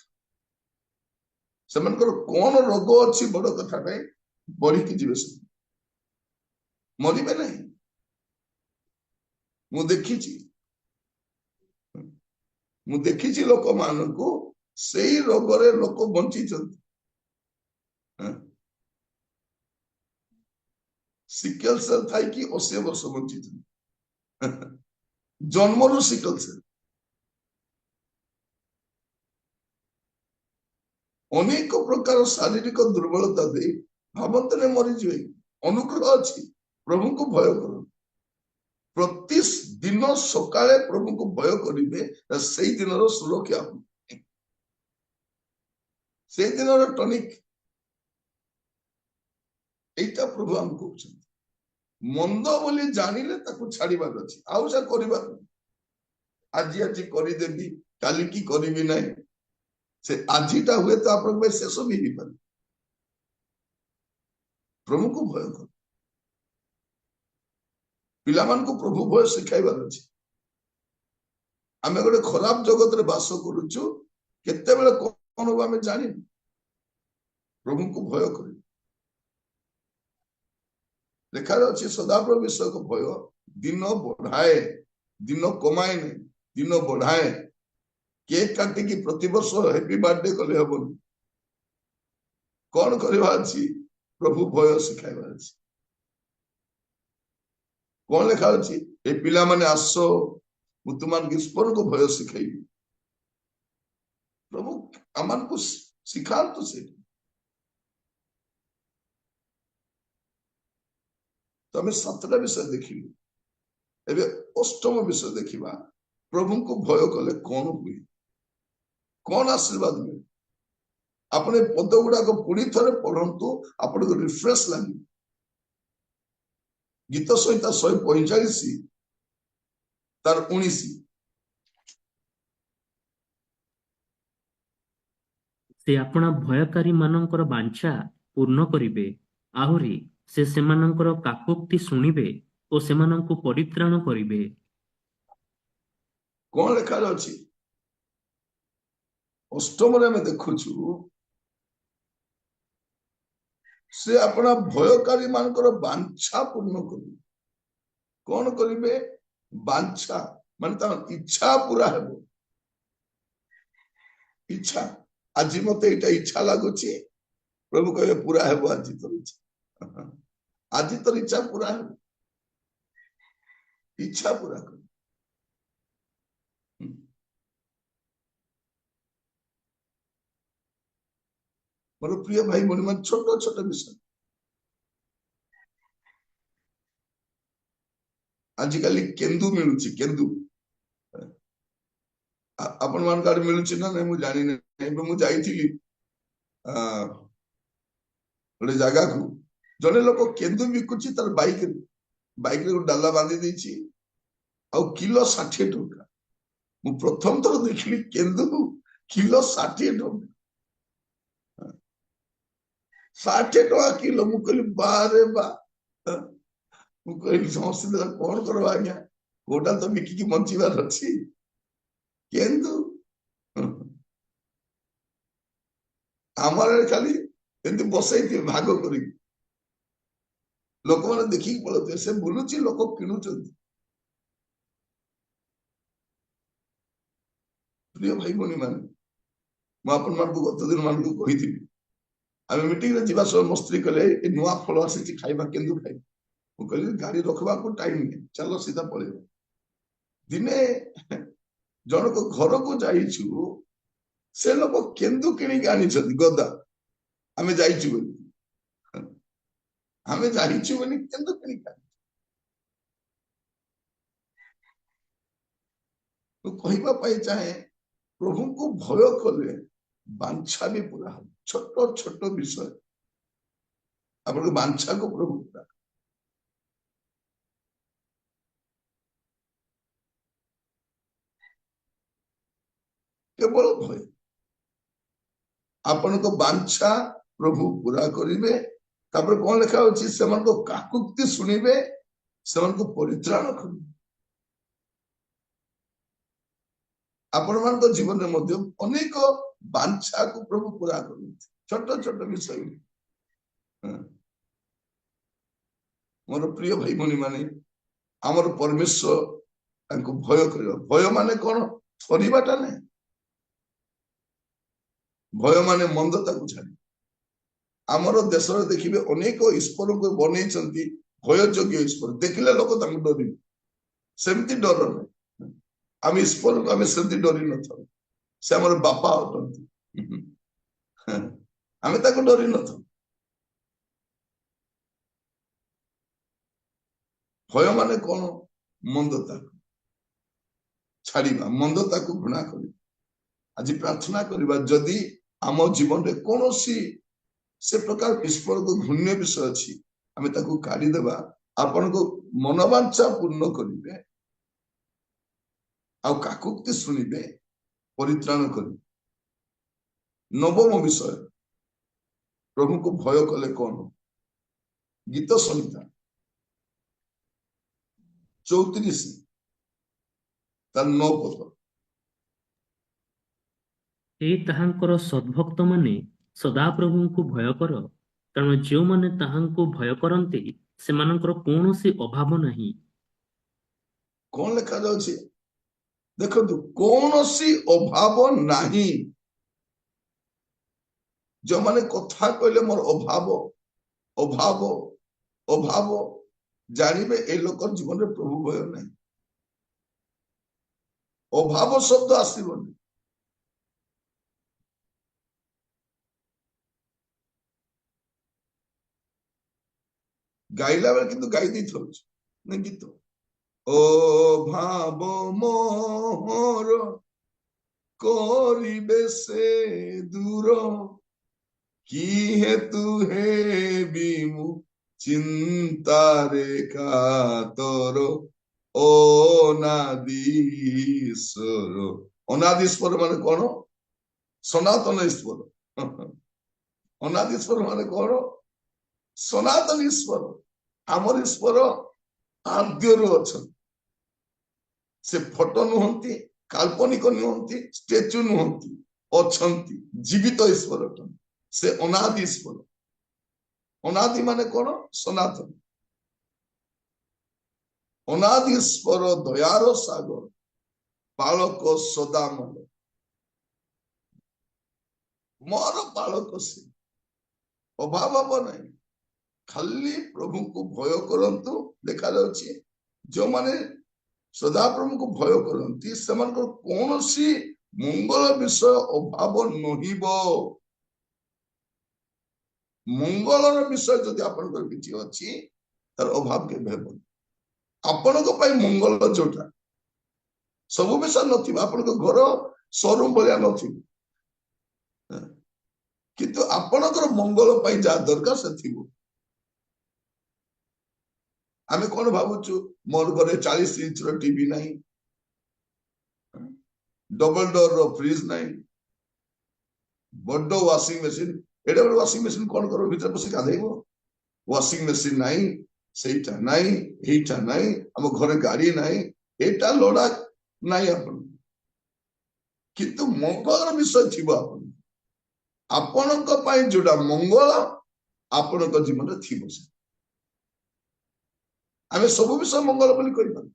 ସେମାନଙ୍କର କଣ ରୋଗ ଅଛି ବଡ କଥା ନାହିଁ, ବଢିକି ଯିବେ, ସେ ମରିବେ ନାହିଁ। ମୁଁ ଦେଖିଛି ଲୋକମାନଙ୍କୁ ସେଇ ରୋଗରେ ଲୋକ ବଞ୍ଚିଛନ୍ତି। ସିକେଲ ସେଲ୍ ଥାଇକି 80 ବର୍ଷ ବଞ୍ଚିଛନ୍ତି, ଜନ୍ମରୁ ସିକଲ ସେଲ୍। ଅନେକ ପ୍ରକାର ଶାରୀରିକ ଦୁର୍ବଳତା ଦେଇ ଭାବନ୍ତରେ ମରିଯିବେ। ଅନୁଗ୍ରହ ଅଛି, ପ୍ରଭୁଙ୍କୁ ଭୟ କରନ୍ତୁ। ପ୍ରତିଦିନ ସକାଳେ ପ୍ରଭୁଙ୍କୁ ଭୟ କରିବେ, ସେଇ ଦିନର ସୁରକ୍ଷା, ସେଇ ଦିନର ଟନିକ। ଏଇଟା ପ୍ରଭୁ ଆମକୁ କହୁଛନ୍ତି। ମନ୍ଦ ବୋଲି ଜାଣିଲେ ତାକୁ ଛାଡିବାର ଅଛି, ଆଉ ସେ କରିବାର। ଆଜି ଆଜି କରିଦେବି, କାଲିକି କରିବି ନାହିଁ, ସେ ଆଜିଟା ହୁଏତ ଆପଣଙ୍କ ପାଇଁ ଶେଷ ବି ହେଇପାରେ। ପ୍ରଭୁଙ୍କୁ ଭୟ କର। ପିଲାମାନଙ୍କୁ ପ୍ରଭୁ ଭୟ ଶିଖାଇବାର ଅଛି। ଆମେ ଗୋଟେ ଖରାପ ଜଗତରେ ବାସ କରୁଛୁ, କେତେବେଳେ କଣ ହବ ଆମେ ଜାଣିନୁ। ପ୍ରଭୁଙ୍କୁ ଭୟ କରିବୁ। ଲେଖାରେ ଅଛି, ସଦାପ୍ରଭୁ ବିଷୟକ ଭୟ ଦିନ ବଢାଏ, ଦିନ କମାଏନି, ଦିନ ବଢାଏ। କେକ୍ କାଟିକି ପ୍ରତିବର୍ଷ ହ୍ୟାପି ବାର୍ଥଡେ କଲେ ହବନି। କଣ କରିବା ଅଛି? ପ୍ରଭୁ ଭୟ ଶିଖାଇବାର ଅଛି। କଣ ଲେଖା ଅଛି? ଏ ପିଲାମାନେ ଆସ, ମୁଁ ତୁମମାନଙ୍କୁ ଈଶ୍ୱରଙ୍କୁ ଭୟ ଶିଖାଇବି। ପ୍ରଭୁ ଆମମାନଙ୍କୁ ଶିଖାନ୍ତୁ ସେଠି। ତ ଆମେ 7ଟା ବିଷୟ ଦେଖିଲୁ, ଏବେ ଅଷ୍ଟମ ବିଷୟ ଦେଖିବା। ପ୍ରଭୁଙ୍କୁ ଭୟ କଲେ କଣ ହୁଏ, କଣ ଆଶୀର୍ବାଦ ମିଳେ? ଆପଣ ଏ ପଦ ଗୁଡାକ ପୁଣି ଥରେ ପଢନ୍ତୁ, ଆପଣଙ୍କୁ ରିଫ୍ରେଶ ଲାଗିବ। ଗୀତ ସଂହିତା 145 ତାର 19। ସେ ଆପଣା ଭୟକାରୀ ମାନଙ୍କର ବାଞ୍ଛା ପୂର୍ଣ୍ଣ କରିବେ, ଆହୁରି ସେ ସେମାନଙ୍କର କାକୋକ୍ତି ଶୁଣିବେ ଓ ସେମାନଙ୍କୁ ପରିତ୍ରାଣ କରିବେ। କଣ ଲେଖାଯାଉଛି? ଅଷ୍ଟମରେ ଆମେ ଦେଖୁଛୁ, ସେ ଆପଣା ଭୟକାରୀ ମାନଙ୍କର ବାଞ୍ଛା ପୂର୍ଣ୍ଣ କରିବେ। କଣ କରିବେ? ବାଞ୍ଛା ମାନେ ତାଙ୍କ ଇଚ୍ଛା ପୁରା ହେବ। ଇଚ୍ଛା, ଆଜି ମତେ ଏଇଟା ଇଚ୍ଛା ଲାଗୁଛି, ପ୍ରଭୁ କହିବେ ପୁରା ହେବ ଆଜି ତୋର ଇଚ୍ଛା, ଆଜି ତୋର ଇଚ୍ଛା ପୁରା ହେବ, ଇଚ୍ଛା ପୁରା କରିବ। ମୋର ପ୍ରିୟ ଭାଇ ଭଉଣୀ ମାନେ, ଛୋଟ ଛୋଟ ବିଷୟ। ଆଜିକାଲି କେନ୍ଦୁ ମିଳୁଛି, କେନ୍ଦୁ ଆପଣ ମାନଙ୍କ ଆଡେ ମିଳୁଛି ନା ନାଇଁ ମୁଁ ଜାଣିନି। ଏବେ ମୁଁ ଯାଇଥିଲି ଗୋଟେ ଜାଗାକୁ, ଜଣେ ଲୋକ କେନ୍ଦୁ ବିକୁଛି ତାର ବାଇକରେ, ବାଇକରେ ଗୋଟେ ଡାଲା ବାନ୍ଧି ଦେଇଛି, ଆଉ କିଲୋ 60 ଟଙ୍କା। ମୁଁ ପ୍ରଥମ ଥର ଦେଖିଲି କେନ୍ଦୁ କିଲୋ 60 ଟଙ୍କା, 60 ଟଙ୍କା କିଲୋ। ମୁଁ କହିଲି ବାରେ ବା, ମୁଁ କହିଲି ସମସ୍ତେ କଣ କରିବ ଆଜ୍ଞା, କୋଉଟା ତ ବିକିକି ବଞ୍ଚିବାର ଅଛି। କେନ୍ଦୁ ଆମର ଖାଲି ଏମିତି ବସେଇଥିବେ ଭାଗ କରିକି, ଲୋକମାନେ ଦେଖିକି ପଳଉଥିବେ, ସେ ବୁଲୁଛି, ଲୋକ କିଣୁଛନ୍ତି। ପ୍ରିୟ ଭାଇ ଭଉଣୀ ମାନେ, ମୁଁ ଆପଣମାନଙ୍କୁ ଗତ ଦିନ ମାନଙ୍କୁ କହିଥିଲି, ଆମେ ମିଟିଂରେ ଯିବା ସମୟ ମୋ ସ୍ତ୍ରୀ କହିଲେ ଏ ନୂଆ ଫଳ ଆସିଛି ଖାଇବା, କେନ୍ଦୁ ଖାଇବା। ମୁଁ କହିଲି ଗାଡି ରଖିବାକୁ ଟାଇମ ନାହିଁ, ଚାଲ ସିଧା ପଳେଇବା। ଦିନେ ଜଣକ ଘରକୁ ଯାଇଛୁ, ସେ ଲୋକ କେନ୍ଦୁ କିଣିକି ଆଣିଛନ୍ତି ଗଦା, ଆମେ ଯାଇଛୁ ବୋଲି, ଆମେ ଯାଇଛୁ ବୋଲି କେନ୍ଦୁ କିଣିକି ଆଣିଛୁ। ମୁଁ କହିବା ପାଇଁ ଚାହେଁ, ପ୍ରଭୁଙ୍କୁ ଭୟ କଲେ ବାଞ୍ଛା ବି ପୁରା ହବ। ଛୋଟ ଛୋଟ ବିଷୟ ଆପଣଙ୍କ ବାଞ୍ଛାକୁ ପ୍ରଭୁ ପୁରା। କେବଳ ଭୟ, ଆପଣଙ୍କ ବାଞ୍ଛା ପ୍ରଭୁ ପୁରା କରିବେ। ତାପରେ କଣ ଲେଖା ଅଛି? ସେମାନଙ୍କ କାକୁକ୍ତି ଶୁଣିବେ, ସେମାନଙ୍କୁ ପରିତ୍ରାଣ କରିବେ। ଆପଣମାନଙ୍କ ଜୀବନରେ ମଧ୍ୟ ଅନେକ ବାଞ୍ଛାକୁ ପ୍ରଭୁ ପୁରା କରନ୍ତି, ଛୋଟ ଛୋଟ ବିଷୟ। ମୋର ପ୍ରିୟ ଭାଇ ଭଉଣୀ ମାନେ, ଆମର ପରମେଶ୍ୱର ତାଙ୍କୁ ଭୟ କରିବା। ଭୟ ମାନେ କଣ? ଥରିବାଟା ନାହିଁ। ଭୟ ମାନେ ମନ୍ଦତାକୁ ଛାଡି। ଆମର ଦେଶରେ ଦେଖିବେ ଅନେକ ଈଶ୍ୱରଙ୍କୁ ବନେଇଛନ୍ତି ଭୟ ଯୋଗ୍ୟ ଈଶ୍ୱର, ଦେଖିଲେ ଲୋକ ତାଙ୍କୁ ଡରିବେ। ସେମିତି ଡର ନାହିଁ। ଆମେ ଈଶ୍ୱରକୁ ଆମେ ସେମିତି ଡରି ନଥାଉ, ସେ ଆମର ବାପା ଅଟନ୍ତି, ଆମେ ତାକୁ ଡରି ନଥାଉ। ଭୟ ମାନେ କଣ? ମନ୍ଦତାକୁ ଛାଡିବା, ମନ୍ଦତାକୁ ଘୃଣା କରିବା। ଆଜି ପ୍ରାର୍ଥନା କରିବା, ଯଦି ଆମ ଜୀବନରେ କୌଣସି ସେ ପ୍ରକାର ଈଶ୍ୱରକୁ ଘୃଣ୍ୟ ବିଷୟ ଅଛି, ଆମେ ତାକୁ କାଢିଦେବା। ଆପଣଙ୍କ ମନବାଞ୍ଛା ପୂର୍ଣ୍ଣ କରିବେ, ଆଉ କାକୁକ୍ତି ଶୁଣିବେ, ପରିତ୍ରାଣ କରିବେ। ନବମ ବିଷୟ, ପ୍ରଭୁଙ୍କୁ ଭୟ କଲେ କଣ? ଗୀତ ସଂହିତା 34 ତାର 9 ପଦ। ହେ ତାହାଙ୍କର ସଦ୍ଭକ୍ତମାନେ, ସଦାପ୍ରଭୁଙ୍କୁ ଭୟ କର, କାରଣ ଯେଉଁମାନେ ତାହାଙ୍କୁ ଭୟ କରନ୍ତି ସେମାନଙ୍କର କୌଣସି ଅଭାବ ନାହିଁ। କଣ ଲେଖାଯାଉଛି ଦେଖନ୍ତୁ? କୌଣସି ଅଭାବ ନାହିଁ। ଯେଉଁମାନେ କଥା କହିଲେ ମୋର ଅଭାବ ଅଭାବ ଅଭାବ, ଜାଣିବେ ଏ ଲୋକର ଜୀବନରେ ପ୍ରଭୁ ଭୟ ନାହିଁ। ଅଭାବ ଶବ୍ଦ ଆସିବନି। ଗାଇଲା ବେଳେ କିନ୍ତୁ ଗାଇ ଦେଇଥାଉଛି ନା ଗୀତ, ଅଭାବ ମୋହର କରିବେ ସେ ଦୂର, କି ହେତୁ ହେବି ମୁଁ ଚିନ୍ତାରେ କାତର, ଅନାଦିଶ୍ୱର। ଅନାଦିଶ୍ୱର ମାନେ କଣ? ସନାତନ ଈଶ୍ୱର। ଅନାଦିଶ୍ୱର ମାନେ କଣ? ସନାତନ ଈଶ୍ୱର, ଆମର ଈଶ୍ୱର ଆଦ୍ୟରୁ ଅଛନ୍ତି। ସେ ଫଟୋ ନୁହନ୍ତି, କାଳ୍ପନିକ ନୁହନ୍ତି, ଷ୍ଟାଚ୍ୟୁ ନୁହନ୍ତି, ଅଛନ୍ତି, ଜୀବିତ ଈଶ୍ୱର ଅଟନ୍ତି। ସେ ଅନାଦି ଈଶ୍ୱର। ଅନାଦି ମାନେ କଣ? ସନାତନ। ଅନାଦି ଈଶ୍ୱର, ଦୟାର ସାଗର, ପାଳକ ସଦା ମୋର, ମୋର ପାଳକ ସେ, ଅଭାବ ହବ ନାହିଁ। ଖାଲି ପ୍ରଭୁଙ୍କୁ ଭୟ କରନ୍ତୁ। ଲେଖାଯାଉଛି ଯେଉଁମାନେ ସଦାପ୍ରଭୁଙ୍କୁ ଭୟ କରନ୍ତି ସେମାନଙ୍କର କୌଣସି ମଙ୍ଗଳ ବିଷୟ ଅଭାବ ନହିବ। ମଙ୍ଗଳର ବିଷୟ ଯଦି ଆପଣଙ୍କର କିଛି ଅଛି ତାର ଅଭାବ କେବେ ହେବନି। ଆପଣଙ୍କ ପାଇଁ ମଙ୍ଗଳ ଯୋଉଟା, ସବୁ ବିଷୟ ନଥିବ, ଆପଣଙ୍କ ଘର ସୋରୁମ ଭଳିଆ ନଥିବ, କିନ୍ତୁ ଆପଣଙ୍କର ମଙ୍ଗଳ ପାଇଁ ଯାହା ଦରକାର ସେ ଥିବ। ଆମେ କଣ ଭାବୁଛୁ, ମୋର ଘରେ 40 ଇଞ୍ଚର ଟିଭି ନାହିଁ, ଡବଲ ଡୋର ର ଫ୍ରିଜ ନାହିଁ, ବଡ ୱାସିଂ ମେସିନ, ଏଇଟା ଗୋଟେ ୱାସିଂ ମେସିନ କଣ କରିବ, ଭିତରେ ପଶି ଗାଧେଇବ? ୱାସିଂ ମେସିନ ନାହିଁ, ସେଇଟା ନାହିଁ, ଏଇଟା ନାହିଁ, ଆମ ଘରେ ଗାଡି ନାହିଁ, ଏଇଟା ଲୋଡା ନାହିଁ ଆପଣ। କିନ୍ତୁ ମଙ୍ଗଳର ବିଷୟ ଥିବ ଆପଣ, ଆପଣଙ୍କ ପାଇଁ ଯୋଉଟା ମଙ୍ଗଳ ଆପଣଙ୍କ ଜୀବନରେ ଥିବ। ସେ ଆମେ ସବୁ ବିଷୟ ମଙ୍ଗଳ ବୋଲି କହିପାରୁ।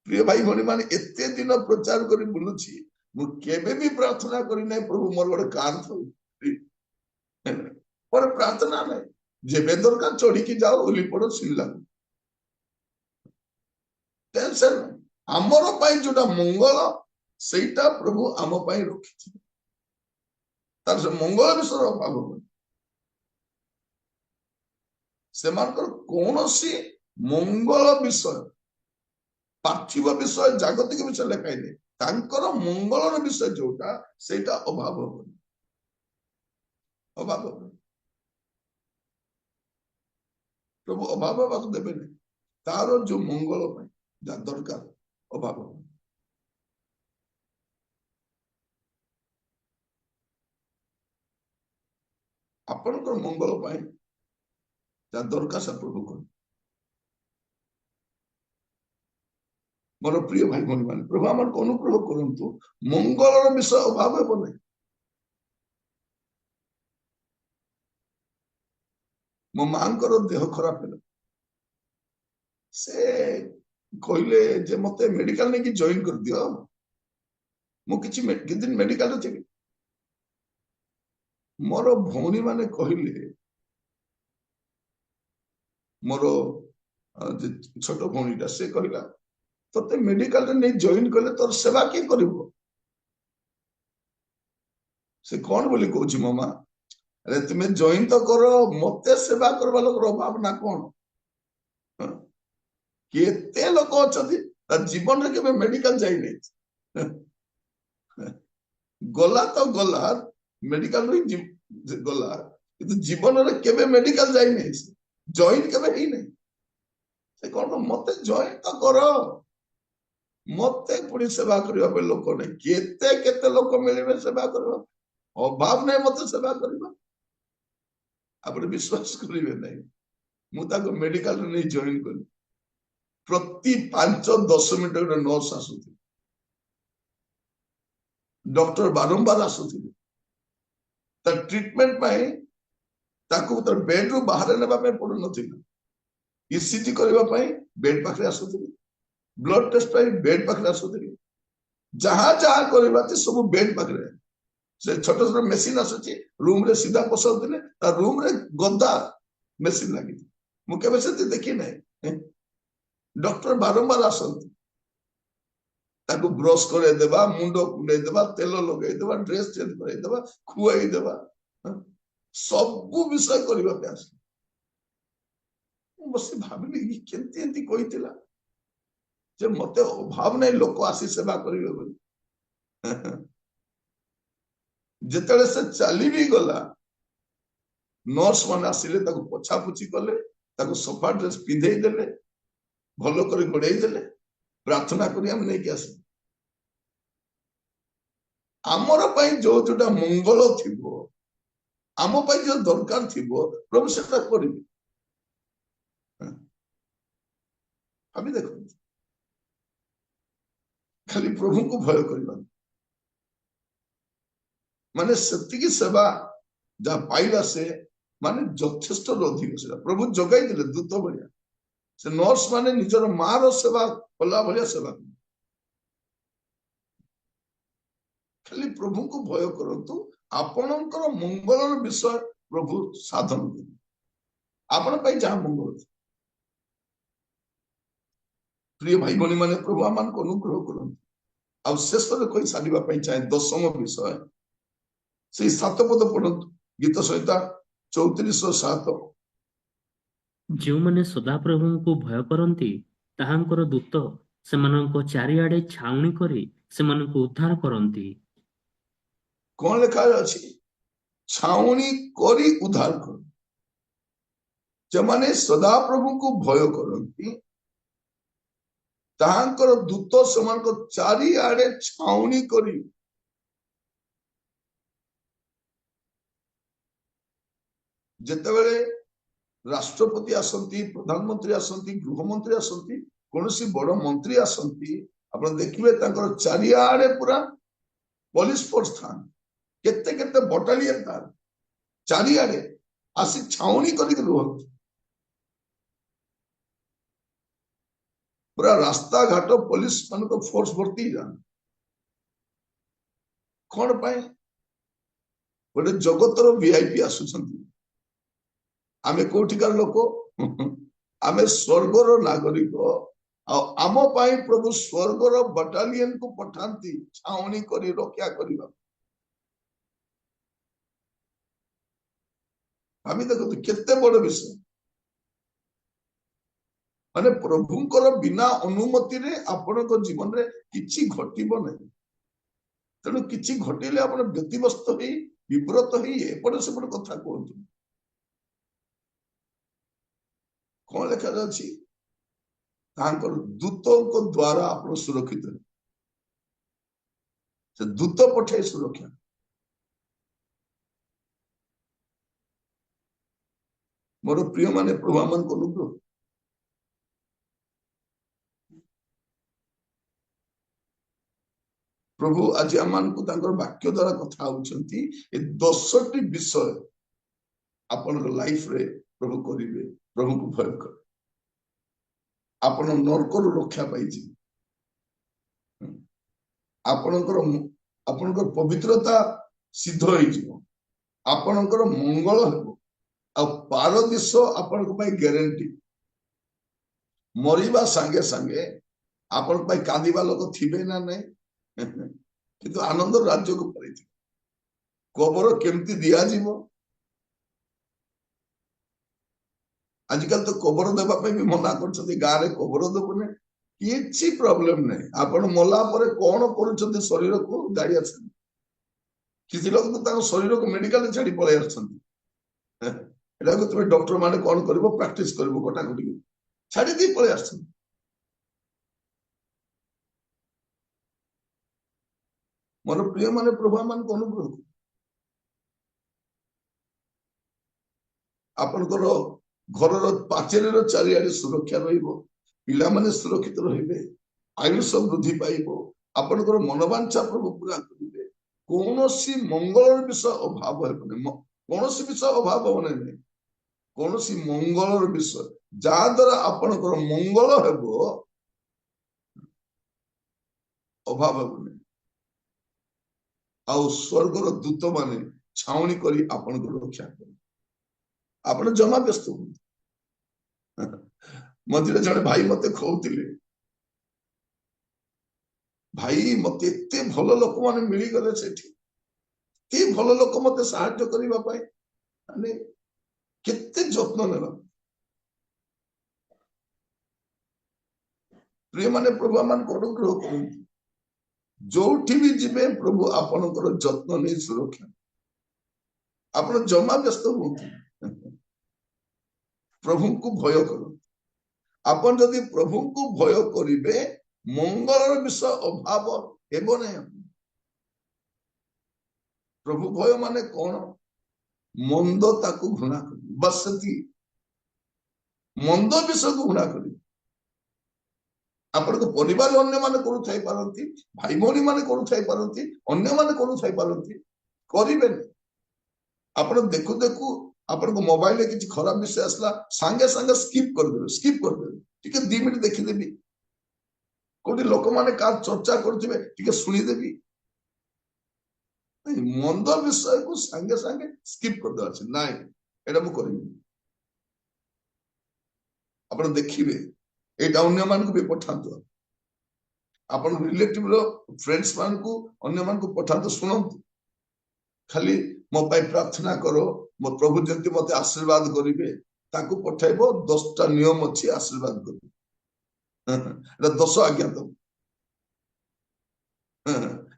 ପ୍ରିୟ ଭାଇ ଭଉଣୀ ମାନେ, ଏତେ ଦିନ ପ୍ରଚାର କରି ବୁଲୁଛି, ମୁଁ କେବେ ବି ପ୍ରାର୍ଥନା କରିନାହିଁ ପ୍ରଭୁ ମୋର ଗୋଟେ କାର ଥାଉ, ମୋର ପ୍ରାର୍ଥନା ନାହିଁ। ଯେବେ ଦରକାର ଚଢିକି ଯାଅ, ଓହ୍ଲି ପଡ, ସିଲା, ଟେନସନ ନାହିଁ। ଆମର ପାଇଁ ଯୋଉଟା ମଙ୍ଗଳ ସେଇଟା ପ୍ରଭୁ ଆମ ପାଇଁ ରଖିଛି, ତାର ସେ ମଙ୍ଗଳ ବିଷୟରେ ଅଭାବ ହବନି। ସେମାନଙ୍କର କୌଣସି ମଙ୍ଗଳ ବିଷୟ, ପାର୍ଥିବ ବିଷୟ, ଜାଗତିକ ବିଷୟ ଲେଖା ହେଇନି, ତାଙ୍କର ମଙ୍ଗଳର ବିଷୟ ଯୋଉଟା ସେଇଟା ଅଭାବ ହବନି, ଅଭାବ ହବନି। ପ୍ରଭୁ ଅଭାବ ହେବାକୁ ଦେବେନି। ତାର ଯୋଉ ମଙ୍ଗଳ ପାଇଁ ଯାହା ଦରକାର ଅଭାବ ହବନି। ଆପଣଙ୍କର ମଙ୍ଗଳ ପାଇଁ ଯାହା ଦରକାର ସେ ପ୍ରଭୁ କରିବେ। ମୋର ପ୍ରିୟ ଭାଇ ଭଉଣୀ ମାନେ, ପ୍ରଭୁ ଆମକୁ ଅନୁଗ୍ରହ କରନ୍ତୁ, ମଙ୍ଗଳର ବିଷୟ ଅଭାବ ହେବ ନାହିଁ। ମୋ ମାଙ୍କର ଦେହ ଖରାପ ହେଲା, ସେ କହିଲେ ଯେ ମତେ ମେଡିକାଲ ନେଇକି ଜଏନ କରିଦିଅ, ମୁଁ କିଛି ଦିନ ମେଡିକାଲରେ ଥିବି। ମୋର ଭଉଣୀ ମାନେ କହିଲେ, ମୋର ଛୋଟ ଭଉଣୀଟା ସେ କହିଲା, ତତେ ମେଡିକାଲରେ ନେଇ ଜଏନ କଲେ ତୋର ସେବା କିଏ କରିବ? ସେ କଣ ବୋଲି କହୁଛି ମୋ ମା, ଆରେ ତୁମେ ଜଏନ ତ କର, ମତେ ସେବା କରିବା ଲୋକର ଅଭାବ ନା କଣ? କେତେ ଲୋକ ଅଛନ୍ତି ତା ଜୀବନରେ କେବେ ମେଡିକାଲ ଯାଇନାହିଁ, ଗଲା ତ ଗଲା ମେଡିକାଲରୁ ହିଁ ଗଲା, କିନ୍ତୁ ଜୀବନରେ କେବେ ମେଡିକାଲ ଯାଇନାହିଁ, ଜଏନ କେବେ ହେଇନାହିଁ। ସେ କଣ ମତେ ଜଏନ ତ କର, ମତେ ପୁଣି ସେବା କରିବା ପାଇଁ ଲୋକ ନାହିଁ, କେତେ କେତେ ଲୋକ ମିଳିବେ ସେବା କରିବା ପାଇଁ, ଅଭାବ ନାହିଁ ମତେ ସେବା କରିବା। ଆପଣ ବିଶ୍ୱାସ କରିବେ ନାହିଁ, ମୁଁ ତାକୁ ମେଡିକାଲରେ ନେଇ ଜଏନ କଲି, ପ୍ରତି 5-10 ମିନିଟ ଗୋଟେ ନର୍ସ ଆସୁଥିଲେ, ଡକ୍ଟର ବାରମ୍ବାର ଆସୁଥିଲେ ତା ଟ୍ରିଟମେଣ୍ଟ ପାଇଁ। ତାକୁ ତାର ବେଡରୁ ବାହାରେ ନେବା ପାଇଁ ପଡୁନଥିଲା, ଇସିଜି କରିବା ପାଇଁ ବେଡ୍ ପାଖରେ ଆସୁଥିଲେ, ବ୍ଲଡ ଟେଷ୍ଟ ପାଇଁ ବେଡ୍ ପାଖରେ ଆସୁଥିଲେ, ଯାହା ଯାହା କରିବା ସବୁ ବେଡ୍ ପାଖରେ। ସେ ଛୋଟ ଛୋଟ ମେସିନ ଆସୁଛି, ରୁମରେ ସିଧା ପଶାଉଥିଲେ, ତା ରୁମରେ ଗଦା ମେସିନ ଲାଗିଛି, ମୁଁ କେବେ ସେଠି ଦେଖି ନାହିଁ। ଡକ୍ଟର ବାରମ୍ବାର ଆସନ୍ତି, ତାକୁ ବ୍ରଶ କରେଇଦେବା, ମୁଣ୍ଡ କୁଣ୍ଡେଇ ଦେବା, ତେଲ ଲଗେଇଦେବା, ଡ୍ରେସ ଚେଞ୍ଜ କରେଇଦେବା, ଖୁଆଇ ଦେବା, ସବୁ ବିଷୟ କରିବା ପାଇଁ ଆସିଲେ। ମୁଁ ବସି ଭାବିଲି କେମିତି ଏମିତି କହିଥିଲା ଯେ ମତେ ଅଭାବ ନାହିଁ ଲୋକ ଆସି ସେବା କରିବେ ବୋଲି। ଯେତେବେଳେ ସେ ଚାଲି ବି ଗଲା, ନର୍ସ ମାନେ ଆସିଲେ, ତାକୁ ପୋଛାପୋଛି କଲେ, ତାକୁ ସଫା ଡ୍ରେସ ପିନ୍ଧେଇ ଦେଲେ, ଭଲ କରି ଘୋଡେଇ ଦେଲେ, ପ୍ରାର୍ଥନା କରି ଆମେ ନେଇକି ଆସିଲୁ। ଆମର ପାଇଁ ଯୋଉ ଯୋଉଟା ମଙ୍ଗଳ ଥିବ ଆମ ପାଇଁ ଯୋଉ ଦରକାର ଥିବ ପ୍ରଭୁ ସେଟା କରିବେ। ଭାବି ଦେଖନ୍ତୁ, ଖାଲି ପ୍ରଭୁଙ୍କୁ ଭୟ କରିବା ମାନେ ସେତିକି ସେବା ଯାହା ପାଇଲା ସେ ମାନେ ଯଥେଷ୍ଟ ଅଧିକ ସେଟା ପ୍ରଭୁ ଯୋଗାଇ ଦେଲେ ଦୂତ ଭଳିଆ। ସେ ନର୍ସ ମାନେ ନିଜର ମାର ସେବା କଲା ଭଳିଆ ସେବା କଲେ। ଖାଲି ପ୍ରଭୁଙ୍କୁ ଭୟ କରନ୍ତୁ, ଆପଣଙ୍କର ମଙ୍ଗଳର ବିଷୟ ପ୍ରଭୁ ସାଧନ କରିବେ, ଆପଣ ପାଇଁ ଯାହା ମଙ୍ଗଳ। ପ୍ରିୟ ଭାଇ ଭଉଣୀ ମାନେ, ପ୍ରଭୁ ଆମମାନଙ୍କୁ ଅନୁଗ୍ରହ କରନ୍ତୁ। ଆଉ ଶେଷରେ କହି ସାରିବା ପାଇଁ ଚାହେଁ ଦଶମ ବିଷୟ, ସେଇ 7 ପଦ ପଢନ୍ତୁ, ଗୀତ ସଂହିତା 34:7। ଯେଉଁମାନେ ସଦାପ୍ରଭୁଙ୍କୁ ଭୟ କରନ୍ତି ତାହାଙ୍କର ଦୂତ ସେମାନଙ୍କ ଚାରିଆଡେ ଛାଉଣି କରି ସେମାନଙ୍କୁ ଉଦ୍ଧାର କରନ୍ତି। କଣ ଲେଖା ଅଛି? ଛାଉଣି କରି ଉଦ୍ଧାର କରନ୍ତି। ଯେଉଁମାନେ ସଦାପ୍ରଭୁଙ୍କୁ ଭୟ କରନ୍ତି ତାହାଙ୍କର ଦୂତ ସେମାନଙ୍କ ଚାରିଆଡେ ଛାଉଣି କରି। ଯେତେବେଳେ ରାଷ୍ଟ୍ରପତି ଆସନ୍ତି, ପ୍ରଧାନମନ୍ତ୍ରୀ ଆସନ୍ତି, ଗୃହମନ୍ତ୍ରୀ ଆସନ୍ତି, କୌଣସି ବଡ ମନ୍ତ୍ରୀ ଆସନ୍ତି, ଆପଣ ଦେଖିବେ ତାଙ୍କର ଚାରିଆଡେ ପୁରା ପୋଲିସ ଫୋର୍ସ ଥାନ୍ତି, କେତେ କେତେ ବଟାଲିୟନ ଥାନ୍ତି, ଚାରିଆଡେ ଆସି ଛାଉଣି କରିକି ରୁହନ୍ତି। ପୁରା ରାସ୍ତାଘାଟ ପୋଲିସ ମାନଙ୍କ ଫୋର୍ସ ଭର୍ତ୍ତି ହେଇଯାନ୍ତି। କଣ ପାଇଁ? ଗୋଟେ ଜଗତର ଭିଆଇପି ଆସୁଛନ୍ତି। ଆମେ କୋଉଠିକାର ଲୋକ? ଆମେ ସ୍ୱର୍ଗର ନାଗରିକ। ଆଉ ଆମ ପାଇଁ ପ୍ରଭୁ ସ୍ୱର୍ଗର ବଟାଲିୟନକୁ ପଠାନ୍ତି ଛାଉଣି କରି ରକ୍ଷା କରିବା। ଆମେ ଦେଖନ୍ତୁ କେତେ ବଡ ବିଷୟ। ମାନେ ପ୍ରଭୁଙ୍କର ବିନା ଅନୁମତିରେ ଆପଣଙ୍କ ଜୀବନରେ କିଛି ଘଟିବ ନାହିଁ। ତେଣୁ କିଛି ଘଟିଲେ ଆପଣ ବ୍ୟତିବ୍ୟସ୍ତ ହେଇ ବିବ୍ରତ ହେଇ ଏପଟ ସେପଟ କଥା କୁହନ୍ତୁ। କଣ ଲେଖାଯାଉଛି? ତାଙ୍କର ଦୂତଙ୍କ ଦ୍ଵାରା ଆପଣ ସୁରକ୍ଷିତ ହେବେ। ସେ ଦୂତ ପଠାଇ ସୁରକ୍ଷା। ମୋର ପ୍ରିୟ ମାନେ, ପ୍ରଭୁ ଆମମାନଙ୍କୁ ଅନୁଗ୍ରହ। ପ୍ରଭୁ ଆଜି ଆମମାନଙ୍କୁ ତାଙ୍କର ବାକ୍ୟ ଦ୍ଵାରା କଥା ହଉଛନ୍ତି। ଏ 10ଟି ବିଷୟ ଆପଣଙ୍କ ଲାଇଫରେ ପ୍ରଭୁ କରିବେ। ପ୍ରଭୁଙ୍କୁ ଭୟ କର, ଆପଣ ନର୍କରୁ ରକ୍ଷା ପାଇଯିବେ। ଆପଣଙ୍କର ପବିତ୍ରତା ସିଦ୍ଧ ହେଇଯିବ, ଆପଣଙ୍କର ମଙ୍ଗଳ ହେବ, ଆଉ ପାରଦୀଶ ଆପଣଙ୍କ ପାଇଁ ଗ୍ୟାରେଣ୍ଟି। ମରିବା ସାଙ୍ଗେ ସାଙ୍ଗେ ଆପଣଙ୍କ ପାଇଁ କାନ୍ଦିବା ଲୋକ ଥିବେ ନା ନାଇଁ, କିନ୍ତୁ ଆନନ୍ଦର ରାଜ୍ୟକୁ ପଳେଇଥିବେ। କବର କେମିତି ଦିଆଯିବ? ଆଜିକାଲି ତ କବର ଦେବା ପାଇଁ ବି ମନା କରୁଛନ୍ତି, ଗାଁରେ କବର ଦେବୁନି। କିଛି ପ୍ରୋବ୍ଲେମ ନାହିଁ। ଆପଣ ମଲା ପରେ କଣ କରୁଛନ୍ତି ଶରୀରକୁ ଯାଇ ଆସନ୍ତି। କିଛି ଲୋକ ତ ତାଙ୍କ ଶରୀରକୁ ମେଡିକାଲରେ ଛାଡି ପଳେଇ ଆସୁଛନ୍ତି। ଏଟାକୁ ତୁମେ ଡକ୍ଟର ମାନେ କଣ କରିବ, ପ୍ରାକ୍ଟିସ କରିବ, କଟାକଟି କରିବ, ଛାଡି ଦେଇ ପଳେଇ ଆସୁଛନ୍ତି। ମୋର ପ୍ରିୟ ମାନେ, ପ୍ରଭୁ ଆମମାନଙ୍କୁ ଅନୁଗ୍ରହ କରୁ। ଆପଣଙ୍କର ଘରର ପାଚେରୀର ଚାରିଆଡେ ସୁରକ୍ଷା ରହିବ, ପିଲାମାନେ ସୁରକ୍ଷିତ ରହିବେ, ଆୟୁଷ ବୃଦ୍ଧି ପାଇବ, ଆପଣଙ୍କର ମନୋବାଞ୍ଛା ପ୍ରଭୁ ପୁରା କରିବେ। କୌଣସି ମଙ୍ଗଳର ବିଷୟ ଅଭାବ ହେବନି, କୌଣସି ବିଷୟ ଅଭାବ ହେବ ନାହିଁ, କୌଣସି ମଙ୍ଗଳର ବିଷୟ ଯାହା ଦ୍ୱାରା ଆପଣଙ୍କର ମଙ୍ଗଳ ହେବ ଅଭାବ ହେବନି। ଆଉ ସ୍ୱର୍ଗର ଦୂତମାନେ ଛାଉଣି କରି ଆପଣଙ୍କୁ ରକ୍ଷା କରିବେ। ଆପଣ ଜମା ବ୍ୟସ୍ତ ହୁଅନ୍ତୁ। ମଝିରେ ଜଣେ ଭାଇ ମତେ କହୁଥିଲେ, ଭାଇ ମତେ ଏତେ ଭଲ ଲୋକମାନେ ମିଳିଗଲେ ସେଠି, ଏତେ ଭଲ ଲୋକ ମତେ ସାହାଯ୍ୟ କରିବା ପାଇଁ, ମାନେ କେତେ ଯତ୍ନ ନେବା। ପ୍ରିୟମାନେ, ପ୍ରଭୁ ଆମମାନଙ୍କୁ ଅନୁଗ୍ରହ କରନ୍ତୁ। ଯୋଉଠି ବି ଯିବେ ପ୍ରଭୁ ଆପଣଙ୍କର ଯତ୍ନ ନେଇ ସୁରକ୍ଷା। ଆପଣ ଜମା ବ୍ୟସ୍ତ ହୁଅନ୍ତୁ, ପ୍ରଭୁଙ୍କୁ ଭୟ କରନ୍ତୁ। ଆପଣ ଯଦି ପ୍ରଭୁଙ୍କୁ ଭୟ କରିବେ, ମଙ୍ଗଳର ବିଷୟ ଅଭାବ ହେବ ନାହିଁ। ପ୍ରଭୁ ଭୟ ମାନେ କଣ? ମନ୍ଦ ତାକୁ ଘୃଣା କରିବି, ବାସ୍ ସେତିକି। ମନ୍ଦ ବିଷୟକୁ ଘୃଣା କରିବି। ଆପଣଙ୍କ ପରିବାର ଅନ୍ୟମାନେ କରୁଥାଇ ପାରନ୍ତି, ଭାଇ ଭଉଣୀ ମାନେ କରୁଥାଇ ପାରନ୍ତି, ଅନ୍ୟମାନେ କରୁଥାଇ ପାରନ୍ତି, କରିବେନି। ଆପଣ ଦେଖୁ ଦେଖୁ ଆପଣଙ୍କ ମୋବାଇଲରେ କିଛି ଖରାପ ବିଷୟ ଆସିଲା, ସାଙ୍ଗେ ସାଙ୍ଗେ ସ୍କିପ୍ କରିଦେବେ, ସ୍କିପ୍ କରିଦେବେ। ଟିକେ 2 ମିନିଟ୍ ଦେଖିଦେବି, କୋଉଠି ଲୋକମାନେ କାହାର ଚର୍ଚ୍ଚା କରୁଥିବେ ଟିକେ ଶୁଣିଦେବି। ନାଇଁ, ମନ୍ଦ ବିଷୟକୁ ସାଙ୍ଗେ ସାଙ୍ଗେ ସ୍କିପ୍ କରିଦେବା ଅଛି। ନାଇଁ, ଏଇଟା ମୁଁ କରିବିନି। ଆପଣ ଦେଖିବେ, ଏଇଟା ଅନ୍ୟମାନଙ୍କୁ ବି ପଠାନ୍ତୁ, ଆପଣ ରିଲେଟିଭ ର ଫ୍ରେଣ୍ଡସ୍ ମାନଙ୍କୁ ଅନ୍ୟମାନଙ୍କୁ ପଠାନ୍ତୁ, ଶୁଣନ୍ତୁ। ଖାଲି ମୋ ପାଇଁ ପ୍ରାର୍ଥନା କର, ମୋ ପ୍ରଭୁ ଯେମିତି ମତେ ଆଶୀର୍ବାଦ କରିବେ, ତାକୁ ପଠାଇବ। 10ଟା ନିୟମ ଅଛି ଆଶୀର୍ବାଦ କରିବେ, ଏଟା 10 ଆଜ୍ଞା ତମ,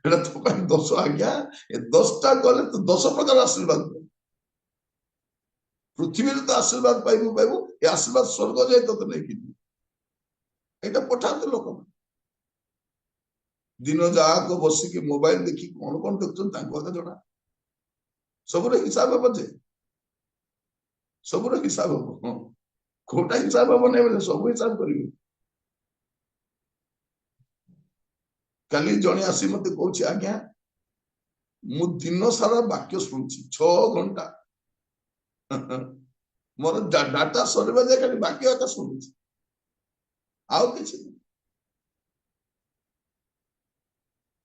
ଏଟା ତୋ ପାଇଁ 10 ଆଜ୍ଞା। ଏ 10ଟା କଲେ ତୁ 10 ପ୍ରକାର ଆଶୀର୍ବାଦ ପାଇବୁ। ପୃଥିବୀରେ ତ ଆଶୀର୍ବାଦ ପାଇବୁ ପାଇବୁ, ଏ ଆଶୀର୍ବାଦ ସ୍ୱର୍ଗ ଯାଏ ତତେ ନେଇକି ଯିବ। ଏଇଟା ପଠାନ୍ତୁ ଲୋକମାନେ। ଦିନ ଯାକ ବସିକି ମୋବାଇଲ ଦେଖି କଣ କଣ ଦେଖୁଛନ୍ତି ତାଙ୍କୁ କଥା ଜଣା। ସବୁର ହିସାବ ହବ ଯେ, ସବୁର ହିସାବ ହବ। ହଁ, କୋଉଟା ହିସାବ ହବ ନାଇଁ ବୋଲେ ସବୁ ହିସାବ କରିବେ। କାଲି ଜଣେ ଆସି ମତେ କହୁଛି, ଆଜ୍ଞା ମୁଁ ଦିନ ସାରା ବାକ୍ୟ ଶୁଣୁଛି 6 ଘଣ୍ଟା, ମୋର ଡାଟା ସରିବା ଯାଏ ଖାଲି ବାକ୍ୟ ଏକା ଶୁଣୁଛି, ଆଉ କିଛି ନାହିଁ।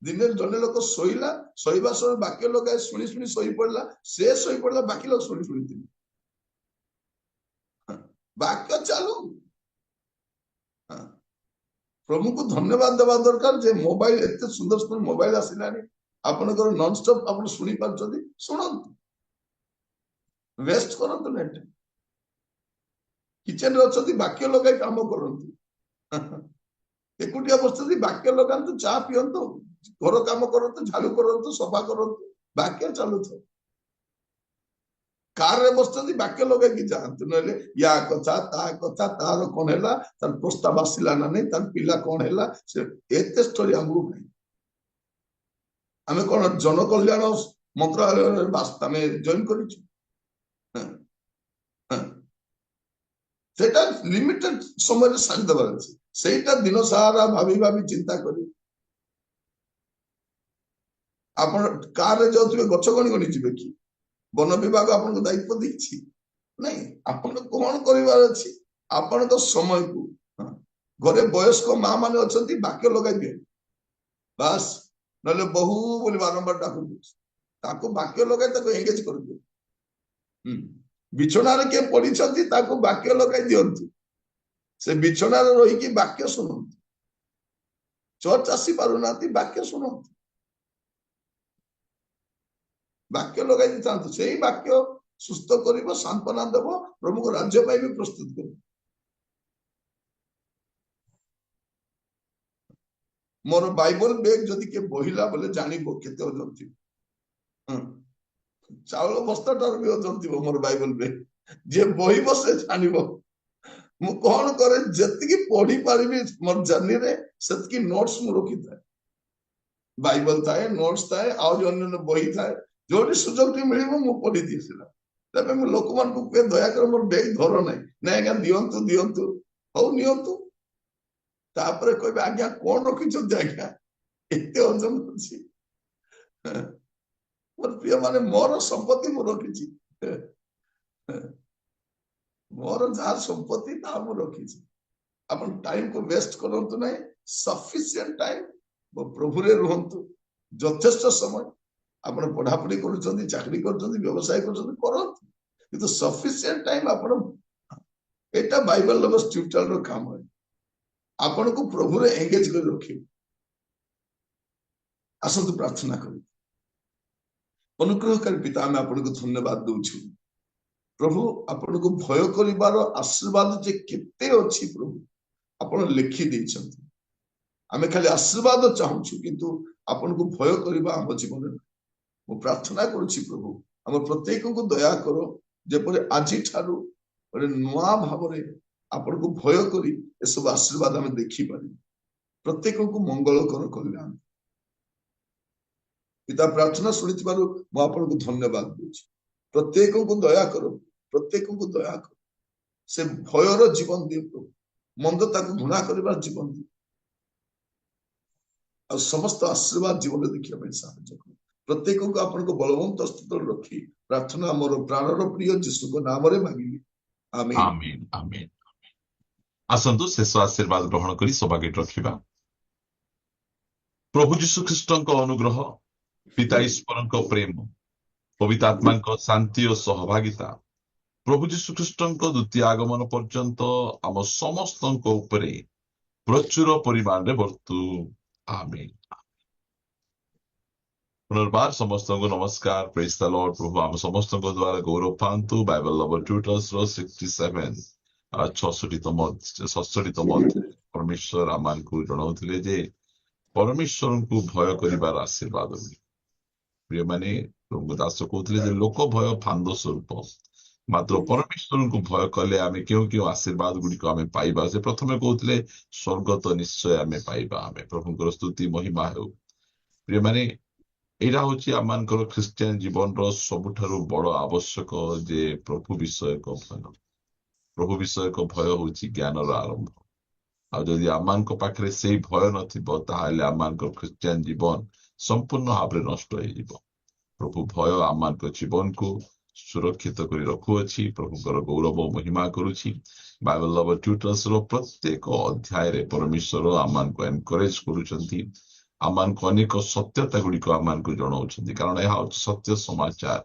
ଦିନେ ଜଣେ ଲୋକ ଶୋଇଲା, ଶୋଇବା ସମୟରେ ବାକ୍ୟ ଲଗାଇ ଶୁଣି ଶୁଣି ଶୋଇ ପଡିଲା, ସେ ଶୋଇ ପଡିଲା, ବାକି ଲୋକ ଶୁଣି ଶୁଣିଥିଲେ। ବାକ୍ୟ ଚାଲୁ। ପ୍ରଭୁଙ୍କୁ ଧନ୍ୟବାଦ ଦେବା ଦରକାର ଯେ ମୋବାଇଲ ଏତେ ସୁନ୍ଦର ସୁନ୍ଦର ମୋବାଇଲ ଆସିଲାଣି, ଆପଣଙ୍କର ନନଷ୍ଟପ୍ ଆପଣ ଶୁଣି ପାରୁଛନ୍ତି। ଶୁଣନ୍ତୁ, ୱେଷ୍ଟ କରନ୍ତୁ ନେଟ୍। କିଚେନରେ ଅଛନ୍ତି, ବାକ୍ୟ ଲଗାଇ କାମ କରନ୍ତୁ। ଏକୁଟିଆ ବସିଛନ୍ତି, ବାକ୍ୟ ଲଗାନ୍ତୁ, ଚା ପିଅନ୍ତୁ, ଘର କାମ କରନ୍ତୁ, ଝାଡୁ କରନ୍ତୁ, ସଫା କରନ୍ତୁ, ବାକ୍ୟ ଚାଲୁଥାଉ। କାରରେ ବସିଛନ୍ତି, ବାକ୍ୟ ଲଗେଇକି ଯାଆନ୍ତୁ, ନହେଲେ ୟା କଥା ତା କଥା, ତାର କଣ ହେଲା, ତାର ପ୍ରସ୍ତାବ ଆସିଲା ନା ନାଇଁ, ତାର ପିଲା କଣ ହେଲା, ସେ ଏତେ ଷ୍ଟୋରି ଆମକୁ କାହିଁ? ଆମେ କଣ ଜନକଲ୍ୟାଣ ମନ୍ତ୍ରାଳୟରେ ଆମେ ଜଏନ କରିଛୁ? ସେଇଟା ଲିମିଟେଡ ସମୟରେ ସାରିଦେବାର ଅଛି। ସେଇଟା ଦିନ ସାରା ଭାବି ଭାବି ଚିନ୍ତା କରି ଆପଣ କାରରେ ଯାଉଥିବେ, ଗଛ ଗଣି ଗଣି ଯିବେ କି? ବନ ବିଭାଗ ଆପଣଙ୍କୁ ଦାୟିତ୍ୱ ଦେଇଛି? ନାଇଁ। ଆପଣ କଣ କରିବାର ଅଛି ଆପଣଙ୍କ ସମୟକୁ? ଘରେ ବୟସ୍କ ମା ମାନେ ଅଛନ୍ତି, ବାକ୍ୟ ଲଗାଇ ଦିଅନ୍ତୁ ବାସ୍, ନହେଲେ ବହୁ ବୋଲି ବାରମ୍ବାର ଡାକୁଛନ୍ତି, ତାକୁ ବାକ୍ୟ ଲଗାଇ ତାକୁ ଏଙ୍ଗେଜ କରିଦିଅନ୍ତୁ। ବିଛଣାରେ କିଏ ପଡିଛନ୍ତି, ତାକୁ ବାକ୍ୟ ଲଗାଇ ଦିଅନ୍ତୁ, ସେ ବିଛଣାରେ ରହିକି ବାକ୍ୟ ଶୁଣନ୍ତୁ। ଚର୍ଚ୍ଚ ଆସି ପାରୁନାହାନ୍ତି, ବାକ୍ୟ ଶୁଣନ୍ତୁ, ବାକ୍ୟ ଲଗାଇ ଦେଇଥାନ୍ତୁ। ସେଇ ବାକ୍ୟ ସୁସ୍ଥ କରିବ, ସାନ୍ତ୍ୱନା ଦେବ, ପ୍ରଭୁଙ୍କ ରାଜ୍ୟ ପାଇଁ ବି ପ୍ରସ୍ତୁତ କରିବ। ମୋର ବାଇବଲ ବେଗ ଯଦି କିଏ ବହିଲା ବୋଲେ ଜାଣିବ କେତେ ଓଜନ ଥିବ। ଚାଉଳ ବସ୍ତାଟାର ବି ଓଜନ ଥିବ ମୋର ବାଇବଲ ବେଗ। ଯିଏ ବହିବ ସେ ଜାଣିବ। ମୁଁ କଣ କରେ, ଯେତିକି ପଢି ପାରିବି ମୋର ଜର୍ଣ୍ଣିରେ ସେତିକି ନୋଟ୍ସ ମୁଁ ରଖିଥାଏ। ବାଇବଲ ଥାଏ, ନୋଟ୍ସ ଥାଏ, ଆହୁରି ଅନ୍ୟାନ୍ୟ ବହି ଥାଏ। ଯୋଉଠି ସୁଯୋଗ ଟିକେ ମିଳିବ ମୁଁ ପଢିଦିଏ ସେଟା। ତେବେ ମୁଁ ଲୋକମାନଙ୍କୁ କୁହେ, ଦୟାକରି ମୋର ବେଗ ଧର ନାହିଁ। ନାଇଁ ଆଜ୍ଞା ଦିଅନ୍ତୁ ଦିଅନ୍ତୁ, ହଉ ନିଅନ୍ତୁ। ତାପରେ କହିବେ, ଆଜ୍ଞା କଣ ରଖିଛନ୍ତି ଆଜ୍ଞା, ଏତେ ଓଜନ ଅଛି। ମୋର ପ୍ରିୟ ମାନେ, ମୋର ସମ୍ପତ୍ତି ମୁଁ ରଖିଛି, ମୋର ଯାହା ସମ୍ପତ୍ତି ତାହା ମୁଁ ରଖିଛି। ଆପଣ ଟାଇମକୁ ୱେଷ୍ଟ କରନ୍ତୁ ନାହିଁ, ସଫିସିଏଣ୍ଟ ଟାଇମ ମୋ ପ୍ରଭୁରେ ରୁହନ୍ତୁ। ଯଥେଷ୍ଟ ସମୟ ଆପଣ ପଢାପଢି କରୁଛନ୍ତି, ଚାକିରି କରୁଛନ୍ତି, ବ୍ୟବସାୟ କରୁଛନ୍ତି, କରନ୍ତୁ, କିନ୍ତୁ ସଫିସିଏଣ୍ଟ ଟାଇମ ଆପଣ, ଏଇଟା ବାଇବଲ ଲଭର୍ସ ଟ୍ୟୁଟୋରିଆଲର କାମ, ଆପଣଙ୍କୁ ପ୍ରଭୁରେ ଏଙ୍ଗେଜ କରି ରଖିବ। ଆସନ୍ତୁ ପ୍ରାର୍ଥନା କରିବୁ। ଅନୁଗ୍ରହକାରୀ ପିତା, ଆମେ ଆପଣଙ୍କୁ ଧନ୍ୟବାଦ ଦଉଛୁ ପ୍ରଭୁ। ଆପଣଙ୍କୁ ଭୟ କରିବାର ଆଶୀର୍ବାଦ ଯେ କେତେ ଅଛି ପ୍ରଭୁ, ଆପଣ ଲେଖି ଦେଇଛନ୍ତି। ଆମେ ଖାଲି ଆଶୀର୍ବାଦ ଚାହୁଁଛୁ, କିନ୍ତୁ ଆପଣଙ୍କୁ ଭୟ କରିବା ଆମ ଜୀବନରେ। ମୁଁ ପ୍ରାର୍ଥନା କରୁଛି ପ୍ରଭୁ, ଆମ ପ୍ରତ୍ୟେକଙ୍କୁ ଦୟା କର, ଯେପରି ଆଜିଠାରୁ ଗୋଟେ ନୂଆ ଭାବରେ ଆପଣଙ୍କୁ ଭୟ କରି ଏସବୁ ଆଶୀର୍ବାଦ ଆମେ ଦେଖିପାରିବୁ। ପ୍ରତ୍ୟେକଙ୍କୁ ମଙ୍ଗଳ କର, କଲ୍ୟାଣ। ପିତା, ପ୍ରାର୍ଥନା ଶୁଣିଥିବାରୁ ମୁଁ ଆପଣଙ୍କୁ ଧନ୍ୟବାଦ ଦଉଛି। ପ୍ରତ୍ୟେକଙ୍କୁ ଦୟା କର, ପ୍ରତ୍ୟେକଙ୍କୁ ଦୟା କର। ସେ ଭୟର ଜୀବନ ଦିଅ ପ୍ରଭୁ, ମନ୍ଦତାକୁ ଘୃଣା କରିବାର ଜୀବନ ଦିଅ, ଆଉ ସମସ୍ତ ଆଶୀର୍ବାଦ ଜୀବନରେ ଦେଖିବା ପାଇଁ ସାହାଯ୍ୟ କର। ପ୍ରତ୍ୟେକଙ୍କୁ ଆପଣଙ୍କ ବଳବନ୍ତ ସ୍ଥିତିରେ ରଖି ପ୍ରାର୍ଥନା ମୋର ପ୍ରାଣର ପ୍ରିୟ ଯୀଶୁଙ୍କ ନାମରେ ମାଗିଲି, ଆମେନ୍। ଆମେନ୍, ଆମେନ୍। ଆସନ୍ତୁ ଶେଷ ଆଶୀର୍ବାଦ ଗ୍ରହଣ କରି ସଭାଗିଟି ରଖିବା। ପ୍ରଭୁ ଯୀଶୁ ଖ୍ରୀଷ୍ଟଙ୍କ ଅନୁଗ୍ରହ, ପିତା ଈଶ୍ୱରଙ୍କ ପ୍ରେମ, ପବିତ୍ର ଆତ୍ମାଙ୍କ ଶାନ୍ତି ଓ ସହଭାଗିତା ପ୍ରଭୁ ଯୀଶୁ ଖ୍ରୀଷ୍ଟଙ୍କ ଦ୍ୱିତୀୟ ଆଗମନ ପର୍ଯ୍ୟନ୍ତ ଆମ ସମସ୍ତଙ୍କ ଉପରେ ପ୍ରଚୁର ପରିମାଣରେ ବର୍ତ୍ତୁ। ଆମେନ୍। ପୁନର୍ବାର ସମସ୍ତଙ୍କୁ ନମସ୍କାର। ପ୍ରେଜ ଦ ଲର୍ଡ। ପ୍ରଭୁ ଆମ ସମସ୍ତଙ୍କ ଦ୍ୱାରା ଗୌରବ ପାଆନ୍ତୁ। ବାଇବଲ ଲଭର ଟ୍ୟୁଟର୍ସ ର 67, 66ତମ ପରମେଶ୍ୱର ଆମମାନଙ୍କୁ ଜଣାଉଥିଲେ ଯେ ପରମେଶ୍ୱରଙ୍କୁ ଭୟ କରିବାର ଆଶୀର୍ବାଦ ବୋଲି। ପ୍ରିୟମାନେ, ପ୍ରଭୁ ଦାସ କହୁଥିଲେ ଯେ ଲୋକ ଭୟ ଫାନ୍ଦ ସ୍ୱରୂପ, ମାତ୍ର ପରମେଶ୍ୱରଙ୍କୁ ଭୟ କଲେ ଆମେ କେଉଁ କେଉଁ ଆଶୀର୍ବାଦ ଗୁଡିକ ଆମେ ପାଇବା। ସେ ପ୍ରଥମେ କହୁଥିଲେ ସ୍ୱର୍ଗ ତ ନିଶ୍ଚୟ ଆମେ ପାଇବା। ଆମେ ପ୍ରଭୁଙ୍କର ସ୍ତୁତି ମହିମା ହେଉ। ପ୍ରିୟମାନେ, ଏଇଟା ହଉଛି ଆମମାନଙ୍କର ଖ୍ରୀଷ୍ଟିଆନ ଜୀବନର ସବୁଠାରୁ ବଡ ଆବଶ୍ୟକ ଯେ ପ୍ରଭୁ ବିଷୟକ ଭୟ। ପ୍ରଭୁ ବିଷୟକ ଭୟ ହଉଛି ଜ୍ଞାନର ଆରମ୍ଭ। ଆଉ ଯଦି ଆମମାନଙ୍କ ପାଖରେ ସେଇ ଭୟ ନଥିବ, ତାହେଲେ ଆମମାନଙ୍କର ଖ୍ରୀଷ୍ଟିଆନ ଜୀବନ ସମ୍ପୂର୍ଣ୍ଣ ଭାବରେ ନଷ୍ଟ ହେଇଯିବ। ପ୍ରଭୁ ଭୟ ଆମମାନଙ୍କ ଜୀବନକୁ ସୁରକ୍ଷିତ କରି ରଖୁଅଛି, ପ୍ରଭୁଙ୍କର ଗୌରବ ମହିମା କରୁଛି। ବାଇବଲ ଲଭର ଟ୍ୟୁଟର୍ସ ର ପ୍ରତ୍ୟେକ ଅଧ୍ୟାୟରେ ପରମେଶ୍ୱର ଆମମାନଙ୍କୁ ଏନକରେଜ କରୁଛନ୍ତି, ଆମମାନଙ୍କୁ ଅନେକ ସତ୍ୟତା ଗୁଡିକ ଆମମାନଙ୍କୁ ଜଣାଉଛନ୍ତି, କାରଣ ଏହା ହଉଛି ସତ୍ୟ ସମାଚାର।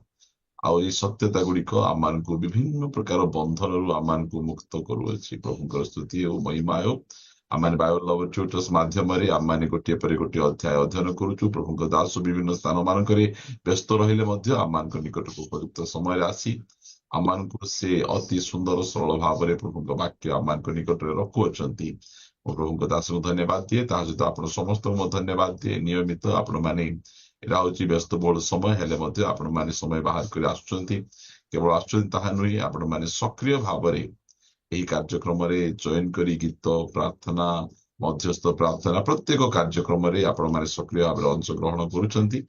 ଆଉ ଏଇ ସତ୍ୟତା ଗୁଡିକ ଆମମାନଙ୍କୁ ବିଭିନ୍ନ ପ୍ରକାର ବନ୍ଧନରୁ ଆମମାନଙ୍କୁ ମୁକ୍ତ କରୁଅଛି। ପ୍ରଭୁଙ୍କର ସ୍ତୁତି ହେଉ, ମହିମା ହେଉ। ଆମମାନେ ବାଇବଲ ଲଭର ଟ୍ୟୁଟର୍ସ ମାଧ୍ୟମରେ ଆମମାନେ ଗୋଟିଏ ପରେ ଗୋଟିଏ ଅଧ୍ୟାୟ ଅଧ୍ୟୟନ କରୁଛୁ। ପ୍ରଭୁଙ୍କ ଦାସ ବିଭିନ୍ନ ସ୍ଥାନ ମାନଙ୍କରେ ବ୍ୟସ୍ତ ରହିଲେ ମଧ୍ୟ ଆମମାନଙ୍କ ନିକଟକୁ ଉପଯୁକ୍ତ ସମୟରେ ଆସି ଆମମାନଙ୍କୁ ସେ ଅତି ସୁନ୍ଦର ସରଳ ଭାବରେ ପ୍ରଭୁଙ୍କ ବାକ୍ୟ ଆମମାନଙ୍କ ନିକଟରେ ରଖୁଅଛନ୍ତି। ମୁଁ ପ୍ରଭୁଙ୍କ ଦାସଙ୍କୁ ଧନ୍ୟବାଦ ଦିଏ, ତା ସହିତ ଆପଣ ସମସ୍ତଙ୍କୁ ମୁଁ ଧନ୍ୟବାଦ ଦିଏ। ନିୟମିତ ଆପଣମାନେ, ଏଇଟା ହଉଛି ବ୍ୟସ୍ତବହୁଳ ସମୟ ହେଲେ ମଧ୍ୟ ଆପଣମାନେ ସମୟ ବାହାର କରି ଆସୁଛନ୍ତି। କେବଳ ଆସୁଛନ୍ତି ତାହା ନୁହେଁ, ଆପଣମାନେ ସକ୍ରିୟ ଭାବରେ ଏହି କାର୍ଯ୍ୟକ୍ରମରେ ଜଏନ କରି ଗୀତ, ପ୍ରାର୍ଥନା, ମଧ୍ୟସ୍ଥ ପ୍ରାର୍ଥନା, ପ୍ରତ୍ୟେକ କାର୍ଯ୍ୟକ୍ରମରେ ଆପଣମାନେ ସକ୍ରିୟ ଭାବରେ ଅଂଶଗ୍ରହଣ କରୁଛନ୍ତି।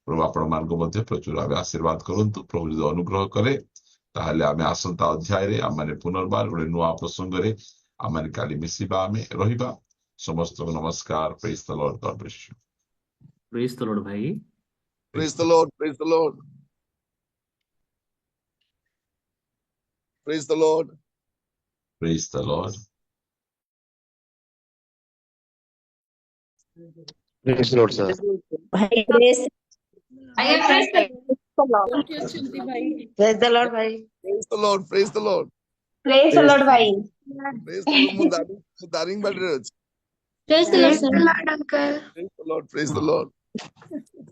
ପ୍ରଭୁ ଆପଣମାନଙ୍କୁ ମଧ୍ୟ ପ୍ରଚୁର ଭାବେ ଆଶୀର୍ବାଦ କରନ୍ତୁ। ପ୍ରଭୁ ଯଦି ଅନୁଗ୍ରହ କରେ, ତାହେଲେ ଆମେ ଆସନ୍ତା ଅଧ୍ୟାୟରେ ଆମମାନେ ପୁନର୍ବାର ଗୋଟେ ନୂଆ ପ୍ରସଙ୍ଗରେ ଆମମାନେ କାଲି ମିଶିବା, ଆମେ ରହିବା। ସମସ୍ତଙ୍କୁ ନମସ୍କାର। Praise the Lord. God bless you. Praise the Lord ଭାଇ। Praise the Lord, praise the Lord, praise the Lord. Praise the Lord. Praise the Lord, sir. ଭାଇ ପ୍ରେସ୍ ଆଜ୍ଞା ପ୍ରେସ୍ ପ୍ରେସ୍ ଦ ଲର୍ଡ ଭାଇ। Praise the Lord, praise the Lord. Praise the Lord ଭାଇ। Praise the Lord. ମୁଁ ଦାରିଙ୍ଗବାଡ଼ିରେ ଅଛି। Praise the Lord sir. Uncle. Praise the Lord, praise the Lord.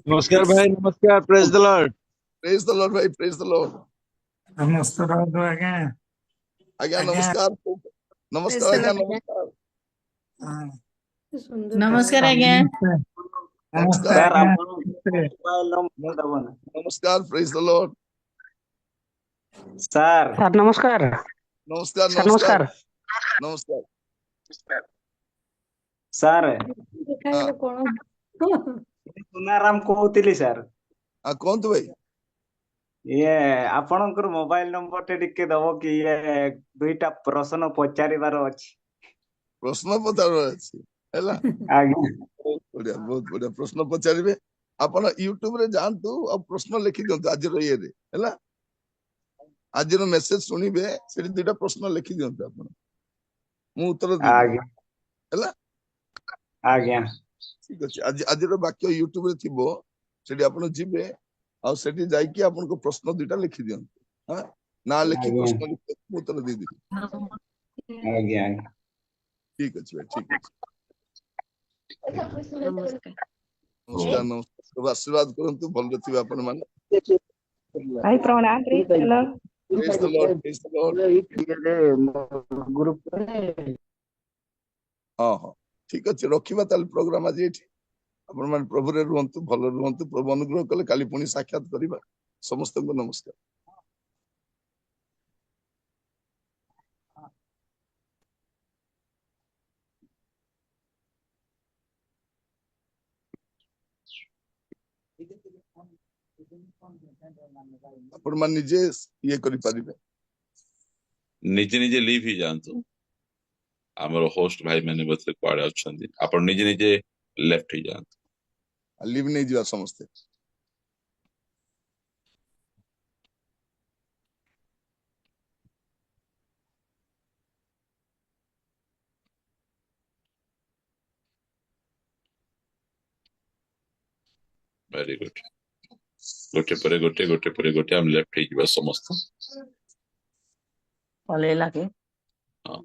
ନମସ୍କାର ଭାଇ, ନମସ୍କାର। Praise the Lord. Praise the Lord ଭାଇ, praise the Lord. ନମସ୍କାର ଆଜ୍ଞା। ଆଜ୍ଞା ଆଜ୍ଞା। ନମସ୍କାର, ନମସ୍କାର ଆଜ୍ଞା, ନମସ୍କାର। ହଁ। ନମସ୍କାର ଆଜ୍ଞା। ନମସ୍ତେ ନମସ୍କାର। ସାର୍, ଆଜ୍ଞା। ଆପଣ ନମସ୍ତେ। ମୋବାଇଲ ନମ୍ବର ଦବ ନା ନମସ୍କାର, praise the Lord. Sir. Sir ନମସ୍କାର। ନମସ୍କାର। ସାର୍ ନମସ୍କାର। ନମସ୍କାର। ନମସ୍କାର। ସାର୍। ହଁ। ସୁନାରାମ କହୁଥିଲି ସାର୍। ହଁ, କୁହନ୍ତୁ ଭାଇ। ଇଏ ଆପଣଙ୍କର ମୋବାଇଲ ନମ୍ବର ଟେ ଟିକେ ଦବ କି? ଇଏ ଦୁଇଟା ପ୍ରଶ୍ନ ପଚାରିବାର ଅଛି। ପ୍ରଶ୍ନ ପଚାରିବାର ଅଛି, ହେଲା। ଆଜ୍ଞା। ବହୁତ ବଢିଆ, ବହୁତ ବଢିଆ। ପ୍ରଶ୍ନ ପଚାରିବେ। ଆପଣ ୟୁଟ୍ୟୁବ ରେ ଯାଆନ୍ତୁ ଆଉ ପ୍ରଶ୍ନ ଲେଖି ଦିଅନ୍ତୁ ଆଜିର ଇଏରେ, ହେଲା। ଆଜିର ମେସେଜ ଶୁଣିବେ, ସେଠି ଦୁଇଟା ପ୍ରଶ୍ନ ଲେଖି ଦିଅନ୍ତୁ ଆପଣ, ମୁଁ ଉତ୍ତର ଦେଇଦେବି। ଆଜ୍ଞା। ହେଲା। ଆଜ୍ଞା। ଠିକ ଅଛି। ଆଜିର ବାକ୍ୟ ୟୁଟ୍ୟୁବ ରେ ଥିବ, ସେଠି ଆପଣ ଯିବେ ଆଉ ସେଠି ଯାଇକି ଆପଣଙ୍କ ପ୍ରଶ୍ନ ଦୁଇଟା ଲେଖି ଦିଅନ୍ତୁ। ହଁ, ନା ଲେଖି ଆଜ୍ଞା। ପ୍ରଶ୍ନ ଲେଖି ମୁଁ ଉତ୍ତର ଦେଇଦେବି। ଆଜ୍ଞା ଆଜ୍ଞା। ଠିକ ଅଛି ଭାଇ, ଠିକ ଅଛି। ନମସ୍କାର। ନମସ୍କାର, ନମସ୍କାର। ସବୁ ଆଶୀର୍ବାଦ କରନ୍ତୁ, ଭଲରେ ଥିବେ ଆପଣ ମାନେ। ଭାଇ ପ୍ରଣାମ। Praise the Lord. Praise the Lord, praise the Lord. ହଁ ହଁ, ଠିକ ଅଛି, ରଖିବା ତାହେଲେ ପ୍ରୋଗ୍ରାମ ଆଜି ଏଇଠି। ଆପଣ ମାନେ ପ୍ରଭୁରେ ରୁହନ୍ତୁ, ଭଲରେ ରୁହନ୍ତୁ। ପ୍ରଭୁ ଅନୁଗ୍ରହ କଲେ କାଲି ପୁଣି ସାକ୍ଷାତ କରିବା। ସମସ୍ତଙ୍କୁ ନମସ୍କାର। ଆପଣ ମାନେ ନିଜେ ଇଏ କରିପାରିବେ। ନିଜେ ନିଜେ ଲିଭ୍ ହେଇଯାଆନ୍ତୁ। ଆମର ହୋଷ୍ଟ ଭାଇ ମାନେ ବୋଧେ କୁଆଡେ ଅଛନ୍ତି। ଆପଣ ନିଜେ ନିଜେ ଲେଫ୍ଟ ହେଇଯାଆନ୍ତୁ। ଲିଭ୍ ନେଇଯିବା ସମସ୍ତେ। Very good. ଗୋଟେ ପରେ ଗୋଟେ, ଗୋଟେ ପରେ ଗୋଟେ, ଆମେ ଲେଫ୍ଟ ହେଇଯିବା ସମସ୍ତେ। ପଳେଇଲା କି? ହଁ।